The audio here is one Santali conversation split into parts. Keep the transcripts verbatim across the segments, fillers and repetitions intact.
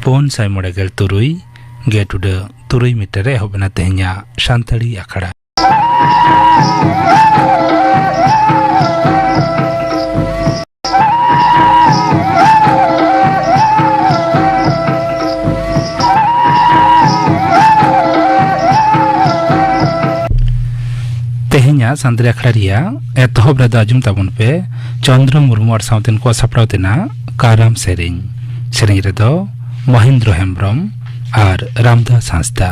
ᱯᱩᱱ ᱥᱟᱭ ᱢᱚᱬᱮ ᱜᱮᱞ ᱛᱩᱨᱩᱭ ᱜᱮᱴ ᱩᱰᱟᱹ ᱛᱩᱨᱩᱭ ᱢᱤᱴᱟᱨ ᱨᱮ ᱮᱦᱚᱵ ᱮᱱᱟ ᱛᱮᱦᱮᱧᱟᱜ ᱥᱟᱱᱛᱟᱲᱤ ᱟᱠᱷᱲᱟ᱾ ᱛᱮᱦᱮᱧᱟᱜ ᱥᱟᱱᱛᱟᱲᱤ ᱟᱠᱷᱲᱟ ᱨᱮᱭᱟᱜ ᱮᱛᱚᱦᱚᱵ ᱨᱮᱫᱚ ᱟᱸᱡᱚᱢ ᱛᱟᱵᱚᱱ ᱯᱮ ᱪᱚᱱᱫᱨᱚ ᱢᱩᱨᱢᱩ ᱟᱨ ᱥᱟᱶᱛᱮᱱ ᱠᱚᱣᱟᱜ ᱥᱟᱯᱲᱟᱣ ᱛᱮᱱᱟᱜ ᱠᱟᱨᱟᱢ ᱥᱮᱨᱮᱧ᱾ ᱥᱮᱨᱮᱧ ᱨᱮᱫᱚ ᱢᱚᱦᱮᱱᱫᱨᱚ ᱦᱮᱢᱵᱽᱨᱚᱢ ᱟᱨ ᱨᱟᱢᱫᱟᱥ ᱦᱟᱸᱥᱫᱟ᱾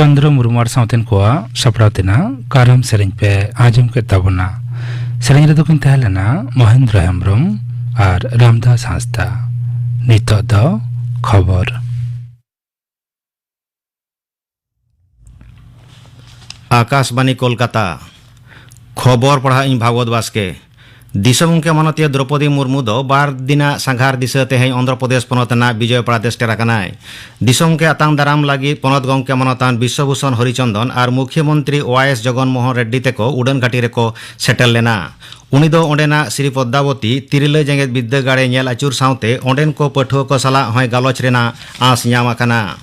ᱪᱚᱱᱫᱨᱚ ᱢᱩᱨᱢᱩ ᱟᱨ ᱥᱟᱶᱛᱮᱱ ᱠᱚᱣᱟᱜ ᱥᱟᱯᱲᱟᱣ ᱛᱮᱱᱟᱜ ᱠᱟᱨᱟᱢ ᱥᱮᱨᱮᱧ ᱯᱮ ᱟᱸᱡᱚᱢ ᱠᱮᱫ ᱛᱟᱵᱚᱱᱟ᱾ ᱥᱮᱨᱮᱧ ᱨᱮᱫᱚ ᱠᱤᱱ ᱛᱟᱦᱮᱸ ᱞᱮᱱᱟ ᱢᱚᱦᱮᱱᱫᱨᱚ ᱦᱮᱢᱵᱽᱨᱚᱢ ᱟᱨ ᱨᱟᱢᱫᱟᱥ ᱦᱟᱸᱥᱫᱟ᱾ ᱱᱤᱛᱚᱜ ᱫᱚ ᱠᱷᱚᱵᱚᱨ᱾ ᱟᱠᱟᱥᱵᱟᱱᱤ ᱠᱳᱞᱠᱟᱛᱟ᱾ ᱠᱷᱚᱵᱚᱨ ᱯᱟᱲᱦᱟᱣ ᱤᱧ ᱵᱷᱟᱜᱚᱵᱚᱛ ᱵᱟᱥᱠᱮ᱾ ᱫᱤᱥᱚᱢ ᱜᱚᱢᱠᱮ ᱢᱟᱱᱚᱛᱤᱭᱟᱹ ᱫᱨᱚᱯᱚᱫᱤ ᱢᱩᱨᱢᱩ ᱫᱚ ᱵᱟᱨ ᱫᱤᱱᱟᱜ ᱥᱟᱸᱜᱷᱟᱨ ᱫᱤᱥᱟᱹ ᱛᱮᱦᱮᱧ ᱚᱱᱫᱷᱨᱚ ᱯᱨᱚᱫᱮᱥ ᱯᱚᱱᱚᱛ ᱨᱮᱱᱟᱜ ᱵᱤᱡᱚᱭ ᱯᱟᱲᱟ ᱛᱮ ᱥᱮᱴᱮᱨ ᱟᱠᱟᱱᱟᱭ᱾ ᱫᱤᱥᱚᱢ ᱜᱚᱢᱠᱮ ᱟᱛᱟᱝ ᱫᱟᱨᱟᱢ ᱞᱟᱹᱜᱤᱫ ᱯᱚᱱᱚᱛ ᱜᱚᱢᱠᱮ ᱢᱟᱱᱚᱛᱟᱱ ᱵᱤᱥᱥᱚᱵᱷᱩᱥᱚᱱ ᱦᱚᱨᱤᱪᱚᱱᱫᱚᱱ ᱟᱨ ᱢᱩᱠᱷᱭᱚ ᱢᱚᱱᱛᱨᱤ ᱣᱟᱭ ᱮᱥ ᱡᱚᱜᱚᱱ ᱢᱳᱦᱚᱱ ᱨᱮᱰᱰᱤ ᱛᱮᱠᱚ ᱩᱰᱟᱹᱱ ᱜᱷᱟᱹᱴᱤ ᱨᱮᱠᱚ ᱥᱮᱴᱮᱨ ᱞᱮᱱᱟ᱾ ᱩᱱᱤ ᱫᱚ ᱚᱸᱰᱮᱱᱟᱜ ᱥᱨᱤ ᱯᱚᱫᱽᱫᱟᱵᱚᱛᱤ ᱛᱤᱨᱞᱟᱹ ᱡᱮᱜᱮᱛ ᱵᱤᱨᱫᱟᱹᱜᱟᱲ ᱮ ᱧᱮᱞ ᱟᱹᱪᱩᱨ ᱥᱟᱶᱛᱮ ᱚᱸᱰᱮᱱ ᱠᱚ ᱯᱟᱹᱴᱷᱩᱣᱟᱹ ᱠᱚ ᱥᱟᱞᱟᱜ ᱦᱚᱸᱭ ᱜᱟᱞᱚᱪ ᱨᱮᱱᱟᱜ ᱟᱸᱥ ᱧᱟᱢ ᱟᱠᱟᱱᱟ᱾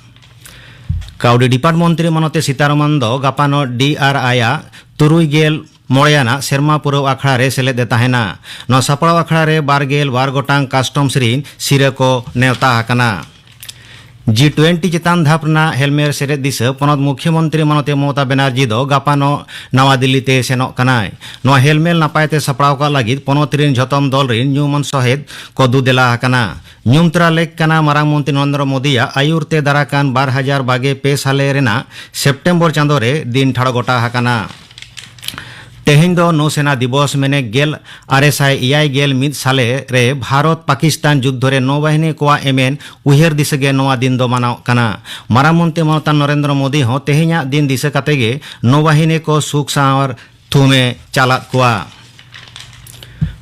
ᱠᱟᱹᱣᱰᱤ ᱰᱤᱯᱟᱨᱴ ᱢᱚᱱᱛᱨᱤ ᱢᱟᱱᱚᱛᱤ ᱥᱤᱛᱟᱨᱚᱢᱚᱱ ᱫᱚ ᱜᱟᱯᱟᱱᱚᱜ ᱰᱤ ᱟᱨ ᱟᱭ ᱟᱜ ᱛᱩᱨᱩᱭ ᱜᱮᱞ ᱢᱚᱬᱮ ᱟᱱᱟᱜ ᱥᱮᱨᱢᱟ ᱯᱩᱨᱟᱹᱣ ᱟᱠᱷᱲᱟ ᱨᱮ ᱥᱮᱞᱮᱫ ᱮ ᱛᱟᱦᱮᱱᱟ᱾ ᱱᱚᱣᱟ ᱥᱟᱯᱲᱟᱣ ᱟᱠᱷᱲᱟ ᱨᱮ ᱵᱟᱨ ᱜᱮᱞ ᱵᱟᱨ ᱜᱚᱴᱟᱝ ᱠᱟᱥᱴᱚᱢᱥ ᱨᱤᱱ ᱥᱤᱨᱟᱹ ᱠᱚ ᱱᱮᱣᱛᱟ ᱟᱠᱟᱱᱟ᱾ ᱡᱤ ᱴᱩᱭᱮᱱᱴᱤ ᱪᱮᱛᱟᱱ ᱫᱷᱟᱯ ᱨᱮᱱᱟᱜ ᱦᱮᱞᱢᱮᱞ ᱥᱮᱞᱮᱫ ᱫᱤᱥᱟᱹ ᱯᱚᱱᱚᱛ ᱢᱩᱠᱷᱭᱚ ᱢᱚᱱᱛᱨᱤ ᱢᱟᱱᱚᱛᱤ ᱢᱚᱢᱚᱛᱟ ᱵᱮᱱᱟᱨᱡᱤ ᱫᱚ ᱜᱟᱯᱟᱱᱚᱜ ᱱᱟᱣᱟ ᱫᱤᱞᱞᱤ ᱛᱮ ᱥᱮᱱᱚᱜ ᱠᱟᱱᱟᱭ᱾ ᱱᱚᱣᱟ ᱦᱮᱞᱢᱮᱞ ᱱᱟᱯᱟᱭ ᱛᱮ ᱥᱟᱯᱲᱟᱣ ᱠᱟᱜ ᱞᱟᱹᱜᱤᱫ ᱯᱚᱱᱚᱛ ᱨᱤᱱ ᱡᱷᱚᱛᱚᱢ ᱫᱚᱞ ᱨᱤᱱ ᱧᱩᱢᱟᱱ ᱥᱚᱦᱮᱫ ᱠᱚ ᱫᱩ ᱫᱮᱞᱟ ᱟᱠᱟᱱᱟ᱾ ᱧᱩᱢ ᱛᱚᱨᱟ ᱞᱮᱠ ᱠᱟᱱᱟ ᱢᱟᱨᱟᱝ ᱢᱚᱱᱛᱨᱤ ᱱᱚᱨᱮᱱᱫᱨᱚ ᱢᱳᱫᱤᱭᱟᱜ ᱟᱭᱩᱨ ᱛᱮ ᱫᱟᱨᱟ ᱠᱟᱱ ᱵᱟᱨ ᱦᱟᱡᱟᱨ ᱵᱟᱜᱮ ᱯᱮ ᱥᱟᱞᱮ ᱨᱮᱱᱟᱜ ᱥᱮᱯᱴᱮᱢᱵᱚᱨ ᱪᱟᱸᱫᱚ ᱨᱮ ᱫᱤᱱ ᱴᱷᱟᱲᱚ ᱜᱚᱴᱟ ᱟᱠᱟᱱᱟ᱾ ᱛᱮᱦᱮᱧ ᱫᱚ ᱱᱳᱥᱮᱱᱟ ᱫᱤᱵᱚᱥ ᱢᱮᱱᱮ ᱜᱮᱞ ᱟᱨᱮ ᱥᱟᱭ ᱮᱭᱟᱭ ᱜᱮᱞ ᱢᱤᱫ ᱥᱟᱞᱮ ᱨᱮ ᱵᱷᱟᱨᱚᱛ ᱯᱟᱠᱤᱥᱛᱟᱱ ᱡᱩᱫᱽᱫᱷᱚ ᱨᱮ ᱱᱳᱵᱟᱦᱤᱱᱤ ᱠᱚᱣᱟᱜ ᱮᱢᱮᱱ ᱩᱭᱦᱟᱹᱨ ᱫᱤᱥᱟᱹ ᱜᱮ ᱱᱚᱣᱟ ᱫᱤᱱ ᱫᱚ ᱢᱟᱱᱟᱣᱚᱜ ᱠᱟᱱᱟ᱾ ᱢᱟᱨᱟᱝ ᱢᱚᱱᱛᱨᱤ ᱢᱟᱱᱚᱛᱟᱱ ᱱᱚᱨᱮᱱᱫᱨᱚ ᱢᱳᱫᱤ ᱦᱚᱸ ᱛᱮᱦᱮᱧᱟᱜ ᱫᱤᱱ ᱫᱤᱥᱟᱹ ᱠᱟᱛᱮ ᱜᱮ ᱱᱳᱵᱟᱦᱤᱱᱤ ᱠᱚ ᱥᱩᱠ ᱥᱟᱶᱟᱨ ᱛᱷᱩᱢᱮ ᱪᱟᱞᱟᱫ ᱠᱚᱣᱟ᱾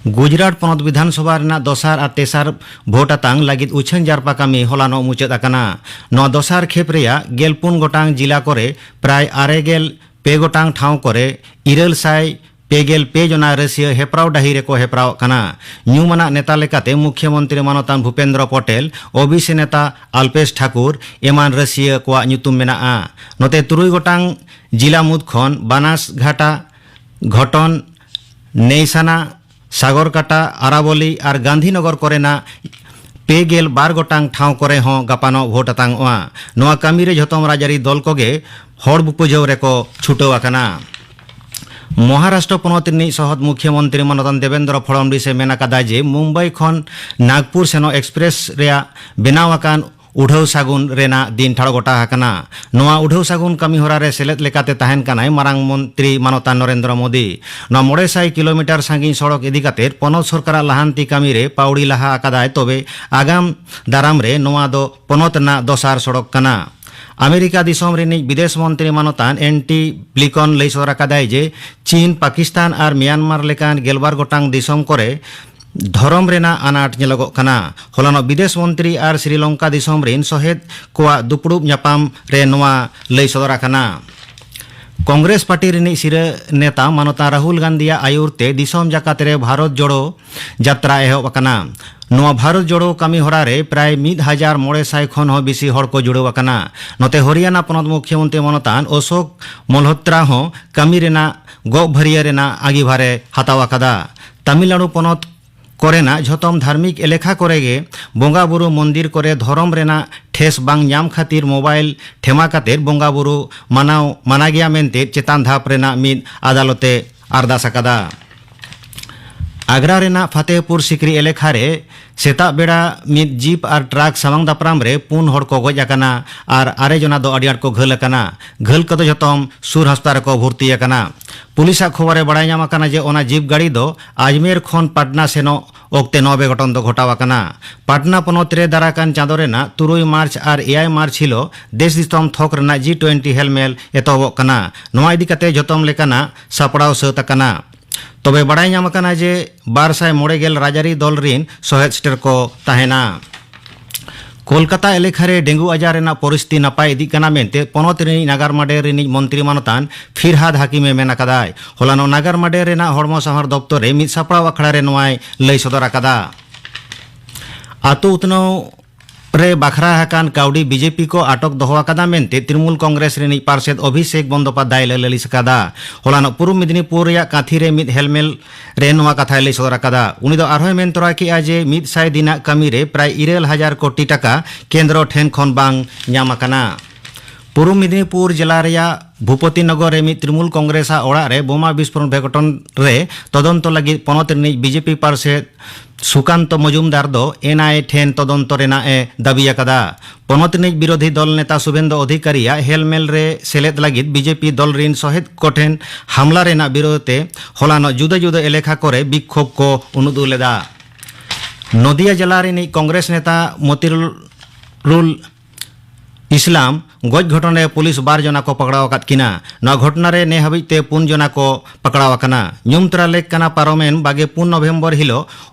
ᱜᱩᱡᱽᱨᱟᱴ ᱯᱚᱱᱚᱛ ᱵᱤᱫᱷᱟᱱ ᱥᱚᱵᱷᱟ ᱨᱮᱱᱟᱜ ᱫᱚᱥᱟᱨ ᱟᱨ ᱛᱮᱥᱟᱨ ᱵᱷᱳᱴ ᱟᱛᱟᱝ ᱞᱟᱹᱜᱤᱫ ᱩᱪᱷᱟᱹᱱ ᱡᱟᱨᱯᱟ ᱠᱟᱹᱢᱤ ᱦᱚᱞᱟᱱᱚᱜ ᱢᱩᱪᱟᱹᱫ ᱟᱠᱟᱱᱟ᱾ ᱱᱚᱣᱟ ᱫᱚᱥᱟᱨ ᱠᱷᱮᱯ ᱨᱮᱭᱟᱜ ᱜᱮᱞ ᱯᱩᱱ ᱜᱚᱴᱟᱝ ᱡᱤᱞᱟ ᱠᱚᱨᱮ ᱯᱨᱟᱭ ᱟᱨᱮ ᱜᱮᱞ ᱯᱮ ᱜᱚᱴᱟᱝ ᱴᱷᱟᱶ ᱠᱚᱨᱮ ᱤᱨᱟᱹᱞ ᱥᱟᱭ ᱯᱮ ᱜᱮᱞ ᱯᱮ ᱡᱚᱱᱟ ᱨᱟᱹᱥᱤᱭᱟᱹ ᱦᱮᱯᱨᱟᱣ ᱰᱟᱹᱦᱤ ᱨᱮᱠᱚ ᱦᱮᱯᱨᱟᱣᱚᱜ ᱠᱟᱱᱟ᱾ ᱧᱩᱢᱟᱱᱟᱜ ᱱᱮᱛᱟ ᱞᱮᱠᱟᱛᱮ ᱢᱩᱠᱷᱭᱚ ᱢᱚᱱᱛᱨᱤ ᱢᱟᱱᱚᱛᱟᱱ ᱵᱷᱩᱯᱮᱱᱫᱨᱚ ᱯᱚᱴᱮᱞ, ᱳᱵᱤᱥᱤ ᱱᱮᱛᱟ ᱟᱞᱯᱮᱥ ᱴᱷᱟᱠᱩᱨ ᱮᱢᱟᱱ ᱨᱟᱹᱥᱤᱭᱟᱹ ᱠᱚᱣᱟᱜ ᱧᱩᱛᱩᱢ ᱢᱮᱱᱟᱜᱼᱟ᱾ ᱱᱚᱛᱮ ᱛᱩᱨᱩᱭ ᱜᱚᱴᱟᱝ ᱡᱤᱞᱟ ᱢᱩᱫᱽ ᱠᱷᱚᱱ ᱵᱟᱱᱟᱥᱜᱷᱟᱴᱟ, ᱜᱷᱚᱴᱚᱱ, ᱱᱮᱭᱥᱟᱱᱟ, ᱥᱟᱜᱚᱨᱠᱟᱴᱟ, ᱟᱨᱟᱵᱚᱞᱤ ᱟᱨ ᱜᱟᱱᱫᱷᱤᱱᱚᱜᱚᱨ ᱠᱚᱨᱮᱱᱟᱜ ᱯᱮ ᱜᱮᱞ ᱵᱟᱨ ᱜᱚᱴᱟᱝ ᱴᱷᱟᱶ ᱠᱚᱨᱮ ᱦᱚᱸ ᱜᱟᱯᱟᱱᱚᱜ ᱵᱷᱳᱴ ᱟᱛᱟᱝᱚᱜᱼᱟ᱾ ᱱᱚᱣᱟ ᱠᱟᱹᱢᱤ ᱨᱮ ᱡᱷᱚᱛᱚᱢ ᱨᱟᱡᱽᱟᱹᱨᱤ ᱫᱚᱞ ᱠᱚᱜᱮ ᱦᱚᱲ ᱵᱩᱯᱩᱡᱷᱟᱹᱣ ᱨᱮᱠᱚ ᱪᱷᱩᱴᱟᱹᱣ ᱟᱠᱟᱱᱟ᱾ ᱢᱚᱦᱟᱨᱟᱥᱴᱨᱚ ᱯᱚᱱᱚᱛ ᱨᱤᱱᱤᱡ ᱥᱚᱦᱚᱫ ᱢᱩᱠᱷᱭᱚ ᱢᱚᱱᱛᱨᱤ ᱢᱟᱱᱚᱛᱟᱱ ᱫᱮᱵᱮᱱᱫᱨᱚ ᱯᱷᱚᱲᱚᱱᱵᱤᱥ ᱮ ᱢᱮᱱ ᱟᱠᱟᱫᱟ ᱡᱮ ᱢᱩᱢᱵᱟᱭ ᱠᱷᱚᱱ ᱱᱟᱜᱽᱯᱩᱨ ᱥᱮᱱᱚᱜ ᱮᱠᱥᱯᱨᱮᱥ ᱨᱮᱭᱟᱜ ᱵᱮᱱᱟᱣ ᱟᱠᱟᱱ ᱩᱰᱷᱟᱹᱣ ᱥᱟᱹᱜᱩᱱ ᱨᱮᱱᱟᱜ ᱫᱤᱱ ᱴᱷᱟᱲᱚ ᱜᱚᱴᱟ ᱟᱠᱟᱱᱟ᱾ ᱱᱚᱣᱟ ᱩᱰᱷᱟᱹᱣ ᱥᱟᱹᱜᱩᱱ ᱠᱟᱹᱢᱤ ᱦᱚᱨᱟ ᱨᱮ ᱥᱮᱞᱮᱫ ᱞᱮᱠᱟᱛᱮ ᱛᱟᱦᱮᱱ ᱠᱟᱱᱟᱭ ᱢᱟᱨᱟᱝ ᱢᱚᱱᱛᱨᱤ ᱢᱟᱱᱚᱛᱟᱱ ᱱᱚᱨᱮᱱᱫᱨᱚ ᱢᱳᱫᱤ᱾ ᱱᱚᱣᱟ ᱢᱚᱬᱮ ᱥᱟᱭ ᱠᱤᱞᱳᱢᱤᱴᱟᱨ ᱥᱟᱺᱜᱤᱧ ᱥᱚᱲᱚᱠ ᱤᱫᱤ ᱠᱟᱛᱮ ᱯᱚᱱᱚᱛ ᱥᱚᱨᱠᱟᱨᱟᱜ ᱞᱟᱦᱟᱱᱛᱤ ᱠᱟᱹᱢᱤ ᱨᱮ ᱯᱟᱹᱣᱲᱤ ᱞᱟᱦᱟ ᱟᱠᱟᱫᱟᱭ, ᱛᱚᱵᱮ ᱟᱜᱟᱢ ᱫᱟᱨᱟᱢ ᱨᱮ ᱱᱚᱣᱟ ᱫᱚ ᱯᱚᱱᱚᱛ ᱨᱮᱱᱟᱜ ᱫᱚᱥᱟᱨ ᱥᱚᱲᱚᱠ ᱠᱟᱱᱟ᱾ ᱟᱢᱮᱨᱤᱠᱟ ᱫᱤᱥᱚᱢ ᱨᱤᱱᱤᱡ ᱵᱤᱫᱮᱥ ᱢᱚᱱᱛᱨᱤ ᱢᱟᱱᱚᱛᱟᱱ ᱮᱱ ᱴᱤ ᱵᱞᱤᱠᱚᱱ ᱞᱟᱹᱭ ᱥᱚᱫᱚᱨ ᱟᱠᱟᱫᱟᱭ ᱡᱮ ᱪᱤᱱ, ᱯᱟᱠᱤᱥᱛᱟᱱ ᱟᱨ ᱢᱤᱭᱟᱱᱢᱟᱨ ᱞᱮᱠᱟᱱ ᱜᱮᱞᱵᱟᱨ ᱜᱚᱴᱟᱝ ᱫᱤᱥᱚᱢ ᱠᱚᱨᱮ ᱫᱷᱚᱨᱚᱢ ᱨᱮᱱᱟᱜ ᱟᱱᱟᱴ ᱧᱮᱞᱚᱜᱚᱜ ᱠᱟᱱᱟ᱾ ᱦᱚᱞᱟᱱᱚᱜ ᱵᱤᱫᱮᱥ ᱢᱚᱱᱛᱨᱤ ᱟᱨ ᱥᱨᱤᱞᱚᱝᱠᱟ ᱫᱤᱥᱚᱢ ᱨᱤᱱ ᱥᱚᱦᱮᱫ ᱠᱚᱣᱟᱜ ᱫᱩᱯᱲᱩᱵ ᱧᱟᱯᱟᱢ ᱨᱮ ᱱᱚᱣᱟ ᱞᱟᱹᱭ ᱥᱚᱫᱚᱨ ᱟᱠᱟᱱᱟ᱾ ᱠᱚᱝᱜᱨᱮᱥ ᱯᱟᱨᱴᱤ ᱨᱤᱱᱤᱡ ᱥᱤᱨᱟᱹ ᱱᱮᱛᱟ ᱢᱟᱱᱚᱛᱟᱱ ᱨᱟᱦᱩᱞ ᱜᱟᱱᱫᱷᱤᱭᱟᱜ ᱟᱭᱩᱨ ᱛᱮ ᱫᱤᱥᱚᱢ ᱡᱟᱠᱟᱛ ᱨᱮ ᱵᱷᱟᱨᱚᱛ ᱡᱳᱲᱳ ᱡᱟᱛᱨᱟ ᱮᱦᱚᱵ ᱟᱠᱟᱱᱟ᱾ ᱱᱚᱣᱟ ᱵᱷᱟᱨᱚᱛ ᱡᱳᱲᱳ ᱠᱟᱹᱢᱤ ᱦᱚᱨᱟ ᱨᱮ ᱯᱨᱟᱭ ᱢᱤᱫ ᱦᱟᱡᱟᱨ ᱢᱚᱬᱮ ᱥᱟᱭ ᱠᱷᱚᱱ ᱦᱚᱸ ᱵᱤᱥᱤ ᱦᱚᱲ ᱠᱚ ᱡᱩᱲᱟᱹᱣ ᱟᱠᱟᱱᱟ᱾ ᱱᱚᱛᱮ ᱦᱚᱨᱤᱭᱟᱱᱟ ᱯᱚᱱᱚᱛ ᱢᱩᱠᱷᱭᱚᱢᱚᱱᱛᱨᱤ ᱢᱟᱱᱚᱛᱟᱱ ᱚᱥᱳᱠ ᱢᱚᱞᱦᱳᱛᱨᱟ ᱦᱚᱸ ᱠᱟᱹᱢᱤ ᱨᱮᱱᱟᱜ ᱜᱚᱜ ᱵᱷᱟᱹᱨᱤᱭᱟᱹ ᱨᱮᱱᱟᱜ ᱟᱸᱜᱤᱵᱷᱟᱨ ᱮ ᱦᱟᱛᱟᱣ ᱟᱠᱟᱫᱟ᱾ ᱛᱟᱢᱤᱞᱱᱟᱲᱩ ᱯᱚᱱᱚᱛ ᱠᱚᱨᱮᱱᱟᱜ ᱡᱷᱚᱛᱚᱢ ᱫᱷᱟᱨᱢᱤᱠ ᱮᱞᱮᱠᱷᱟ ᱠᱚᱨᱮ ᱜᱮ ᱵᱚᱸᱜᱟ ᱵᱩᱨᱩ ᱢᱚᱱᱫᱤᱨ ᱠᱚᱨᱮ ᱫᱷᱚᱨᱚᱢ ᱨᱮᱱᱟᱜ ᱴᱷᱮᱥ ᱵᱟᱝ ᱧᱟᱢ ᱠᱷᱟᱹᱛᱤᱨ ᱢᱳᱵᱟᱭᱤᱞ ᱴᱷᱮᱢᱟ ᱠᱟᱛᱮ ᱵᱚᱸᱜᱟ ᱵᱩᱨᱩ ᱢᱟᱱᱟᱣ ᱢᱟᱱᱟ ᱜᱮᱭᱟ ᱢᱮᱱᱛᱮ ᱪᱮᱛᱟᱱ ᱫᱷᱟᱯ ᱨᱮᱱᱟᱜ ᱢᱤᱫ ᱟᱫᱟᱞᱚᱛ ᱮ ᱟᱨᱫᱟᱥ ᱟᱠᱟᱫᱟ᱾ ᱟᱜᱽᱨᱟ ᱨᱮᱱᱟᱜ ᱯᱷᱟᱛᱮᱦᱯᱩᱨ ᱥᱤᱠᱨᱤ ᱮᱞᱮᱠᱷᱟ ᱨᱮ ᱥᱮᱛᱟᱜ ᱵᱮᱲᱟ ᱢᱤᱫ ᱡᱤᱯ ᱟᱨ ᱴᱨᱟᱠ ᱥᱟᱢᱟᱝ ᱫᱟᱯᱨᱟᱢ ᱨᱮ ᱯᱩᱱ ᱦᱚᱲ ᱠᱚ ᱜᱚᱡ ᱟᱠᱟᱱᱟ ᱟᱨ ᱟᱨᱮ ᱡᱚᱱᱟ ᱫᱚ ᱟᱹᱰᱤ ᱟᱸᱴ ᱠᱚ ᱜᱷᱟᱹᱞ ᱟᱠᱟᱱᱟ᱾ ᱜᱷᱟᱹᱞ ᱠᱚᱫᱚ ᱡᱚᱛᱚᱢ ᱥᱩᱨ ᱦᱟᱥᱯᱟᱛᱟᱞ ᱨᱮᱠᱚ ᱵᱷᱚᱨᱛᱤ ᱟᱠᱟᱱᱟ᱾ ᱯᱩᱞᱤᱥᱟᱜ ᱠᱷᱚᱵᱚᱨ ᱨᱮ ᱵᱟᱲᱟᱭ ᱧᱟᱢ ᱟᱠᱟᱱᱟ ᱡᱮ ᱚᱱᱟ ᱡᱤᱯ ᱜᱟᱹᱰᱤ ᱫᱚ ᱟᱡᱢᱮᱨ ᱠᱷᱚᱱ ᱯᱟᱴᱱᱟ ᱥᱮᱱᱚᱜ ᱚᱠᱛᱮ ᱱᱚᱣᱟ ᱵᱮᱜᱷᱚᱴᱚᱱ ᱫᱚ ᱜᱷᱚᱴᱟᱣ ᱟᱠᱟᱱᱟ᱾ ᱯᱟᱴᱱᱟ ᱯᱚᱱᱚᱛ ᱨᱮ ᱫᱟᱨᱟᱠᱟᱱ ᱪᱟᱸᱫᱚ ᱨᱮᱱᱟᱜ ᱛᱩᱨᱩᱭ ᱢᱟᱨᱪ ᱟᱨ ᱮᱭᱟᱭ ᱢᱟᱨᱪ ᱦᱤᱞᱳᱜ ᱫᱮᱥ ᱫᱤᱥᱚᱢ ᱛᱷᱚᱠ ᱨᱮᱱᱟᱜ ᱡᱤ ᱴᱩᱭᱮᱱᱴᱤ ᱦᱮᱞᱢᱮᱞ ᱮᱛᱚᱦᱚᱵᱚᱜ ᱠᱟᱱᱟ᱾ ᱱᱚᱣᱟ ᱤᱫᱤ ᱠᱟᱛᱮ ᱡᱚᱛᱚᱢ ᱞᱮᱠᱟᱱᱟᱜ ᱥᱟᱯᱲᱟᱣ ᱥᱟᱹᱛ ᱟᱠᱟᱱᱟ᱾ ᱛᱚᱵᱮ ᱵᱟᱲᱟᱭ ᱧᱟᱢ ᱟᱠᱟᱱᱟ ᱡᱮ ᱵᱟᱨ ᱥᱟᱭ ᱢᱚᱬᱮ ᱜᱮᱞ ᱨᱟᱡᱽᱟᱹᱨᱤ ᱫᱚᱞ ᱨᱤᱱ ᱥᱚᱦᱮᱫ ᱥᱮᱴᱮᱨ ᱠᱚ ᱛᱟᱦᱮᱱᱟ᱾ ᱠᱳᱞᱠᱟᱛᱟ ᱮᱞᱮᱠᱷᱟ ᱨᱮ ᱰᱮᱝᱜᱩ ᱟᱡᱟᱨ ᱨᱮᱱᱟᱜ ᱯᱚᱨᱤᱥᱛᱷᱤᱛᱤ ᱱᱟᱯᱟᱭ ᱤᱫᱤᱜ ᱠᱟᱱᱟ ᱢᱮᱱᱛᱮ ᱯᱚᱱᱚᱛ ᱨᱤᱱᱤᱡ ᱱᱟᱜᱟᱨ ᱢᱟᱰᱮᱨ ᱨᱤᱱᱤᱡ ᱢᱚᱱᱛᱨᱤ ᱢᱟᱱᱚᱛᱟᱱ ᱯᱷᱤᱨᱦᱟᱫ ᱦᱟᱠᱤᱢ ᱮ ᱢᱮᱱ ᱟᱠᱟᱫᱟᱭ᱾ ᱦᱚᱞᱟᱱᱚᱜ ᱱᱟᱜᱟᱨ ᱢᱟᱰᱮᱨ ᱨᱮᱱᱟᱜ ᱦᱚᱲᱢᱚ ᱥᱟᱶᱟᱨ ᱫᱚᱯᱛᱚᱨ ᱨᱮ ᱢᱤᱫ ᱥᱟᱯᱲᱟᱣ ᱟᱠᱷᱲᱟ ᱨᱮ ᱱᱚᱣᱟᱭ ᱞᱟᱹᱭ ᱥᱚᱫᱚᱨ ᱟᱠᱟᱫᱟ᱾ ᱟᱛᱳ ᱩᱛᱱᱟᱹᱣ ᱨᱮ ᱵᱟᱠᱷᱨᱟ ᱟᱠᱟᱱ ᱠᱟᱹᱣᱰᱤ ᱵᱤᱡᱮᱯᱤ ᱠᱚ ᱟᱴᱚᱠ ᱫᱚᱦᱚ ᱟᱠᱟᱫᱟ ᱢᱮᱱᱛᱮ ᱛᱨᱤᱱᱢᱩᱞ ᱠᱚᱝᱜᱨᱮᱥ ᱨᱤᱱᱤᱡ ᱯᱟᱨᱥᱮᱛ ᱚᱵᱷᱤᱥᱮᱠ ᱵᱚᱱᱫᱳᱯᱟᱫᱽᱫᱷᱟᱭ ᱞᱟᱹᱞᱟᱹᱞᱤᱥ ᱟᱠᱟᱫᱟ᱾ ᱦᱚᱞᱟᱱᱚᱜ ᱯᱩᱨᱩᱵ ᱢᱮᱫᱤᱱᱤᱯᱩᱨ ᱨᱮᱭᱟᱜ ᱠᱟᱸᱛᱷᱤ ᱨᱮ ᱢᱤᱫ ᱦᱮᱞᱢᱮᱞ ᱨᱮ ᱱᱚᱣᱟ ᱠᱟᱛᱷᱟᱭ ᱞᱟᱹᱭ ᱥᱚᱫᱚᱨ ᱟᱠᱟᱫᱟ᱾ ᱩᱱᱤ ᱫᱚ ᱟᱨᱦᱚᱸᱭ ᱢᱮᱱ ᱛᱚᱨᱟ ᱠᱮᱫᱼᱟ ᱡᱮ ᱢᱤᱫ ᱥᱟᱭ ᱫᱤᱱᱟᱜ ᱠᱟᱹᱢᱤ ᱨᱮ ᱯᱨᱟᱭ ᱤᱨᱟᱹᱞ ᱦᱟᱡᱟᱨ ᱠᱳᱴᱤ ᱴᱟᱠᱟ ᱠᱮᱱᱫᱨᱚ ᱴᱷᱮᱱ ᱠᱷᱚᱱ ᱵᱟᱝ ᱧᱟᱢ ᱟᱠᱟᱱᱟ᱾ ᱯᱩᱨᱩᱵ ᱢᱮᱫᱤᱱᱤᱯᱩᱨ ᱡᱮᱞᱟ ᱨᱮᱭᱟᱜ ᱵᱷᱩᱯᱚᱛᱤ ᱱᱚᱜᱚᱨ ᱨᱮ ᱢᱤᱫ ᱛᱨᱤᱱᱢᱩᱞ ᱠᱚᱝᱜᱨᱮᱥ ᱟᱜ ᱚᱲᱟᱜ ᱨᱮ ᱵᱳᱢᱟ ᱵᱤᱥᱯᱷᱳᱨᱚᱱ ᱵᱮᱜᱷᱚᱴᱚᱱ ᱨᱮ ᱛᱚᱫᱚᱱᱛᱚ ᱞᱟᱹᱜᱤᱫ ᱯᱚᱱᱚᱛ ᱨᱤᱱᱤᱡ ᱵᱤᱡᱮᱯᱤ ᱯᱟᱨᱥᱮᱛ ᱥᱩᱠᱟᱱᱛᱚ ᱢᱚᱡᱩᱢᱫᱟᱨ ᱫᱚ ᱮᱱ ᱟᱭ ᱮ ᱴᱷᱮᱱ ᱛᱚᱫᱚᱱᱛᱚ ᱨᱮᱱᱟᱜ ᱮ ᱫᱟᱹᱵᱤ ᱟᱠᱟᱫᱟ᱾ ᱯᱚᱱᱚᱛ ᱨᱤᱱᱤᱡ ᱵᱤᱨᱳᱫᱷᱤ ᱫᱚᱞ ᱱᱮᱛᱟ ᱥᱩᱵᱷᱮᱱᱫᱚ ᱚᱫᱷᱤᱠᱟᱨᱤᱭᱟᱜ ᱦᱮᱞᱢᱮᱞ ᱨᱮ ᱥᱮᱞᱮᱫ ᱞᱟᱹᱜᱤᱫ ᱵᱤᱡᱮᱯᱤ ᱫᱚᱞ ᱨᱤᱱ ᱥᱚᱦᱮᱫ ᱠᱚᱴᱷᱮᱱ ᱦᱟᱢᱞᱟ ᱨᱮᱱᱟᱜ ᱵᱤᱨᱳᱫᱷ ᱛᱮ ᱦᱚᱞᱟᱱᱚᱜ ᱡᱩᱫᱟᱹ ᱡᱩᱫᱟᱹ ᱮᱞᱮᱠᱷᱟ ᱠᱚᱨᱮ ᱵᱤᱠᱠᱷᱳᱵ ᱠᱚ ᱩᱱᱩᱫᱩᱜ ᱞᱮᱫᱟ᱾ ᱱᱚᱫᱤᱭᱟ ᱡᱮᱞᱟ ᱨᱤᱱᱤᱡ ᱠᱚᱝᱜᱨᱮᱥ ᱱᱮᱛᱟ ᱢᱚᱛᱤᱨᱩᱞ ᱤᱥᱞᱟᱢ ᱜᱚᱡ ᱜᱷᱚᱴᱚᱱ ᱨᱮ ᱯᱩᱞᱤᱥ ᱵᱟᱨ ᱡᱚᱱᱟ ᱠᱚ ᱯᱟᱠᱲᱟᱣ ᱟᱠᱟᱫ ᱠᱤᱱᱟ᱾ ᱱᱚᱣᱟ ᱜᱷᱚᱴᱚᱱᱟ ᱨᱮ ᱱᱮ ᱦᱟᱹᱵᱤᱡ ᱛᱮ ᱯᱩᱱ ᱡᱚᱱᱟ ᱠᱚ ᱯᱟᱠᱲᱟᱣ ᱟᱠᱟᱱᱟ᱾ ᱧᱩᱢ ᱛᱚᱨᱟ ᱞᱮᱠ ᱠᱟᱱᱟ, ᱯᱟᱨᱚᱢᱮᱱ ᱵᱟᱜᱮ ᱯᱩᱱ ᱱᱚᱵᱷᱮᱢᱵᱚᱨ ᱦᱤᱞᱚᱜ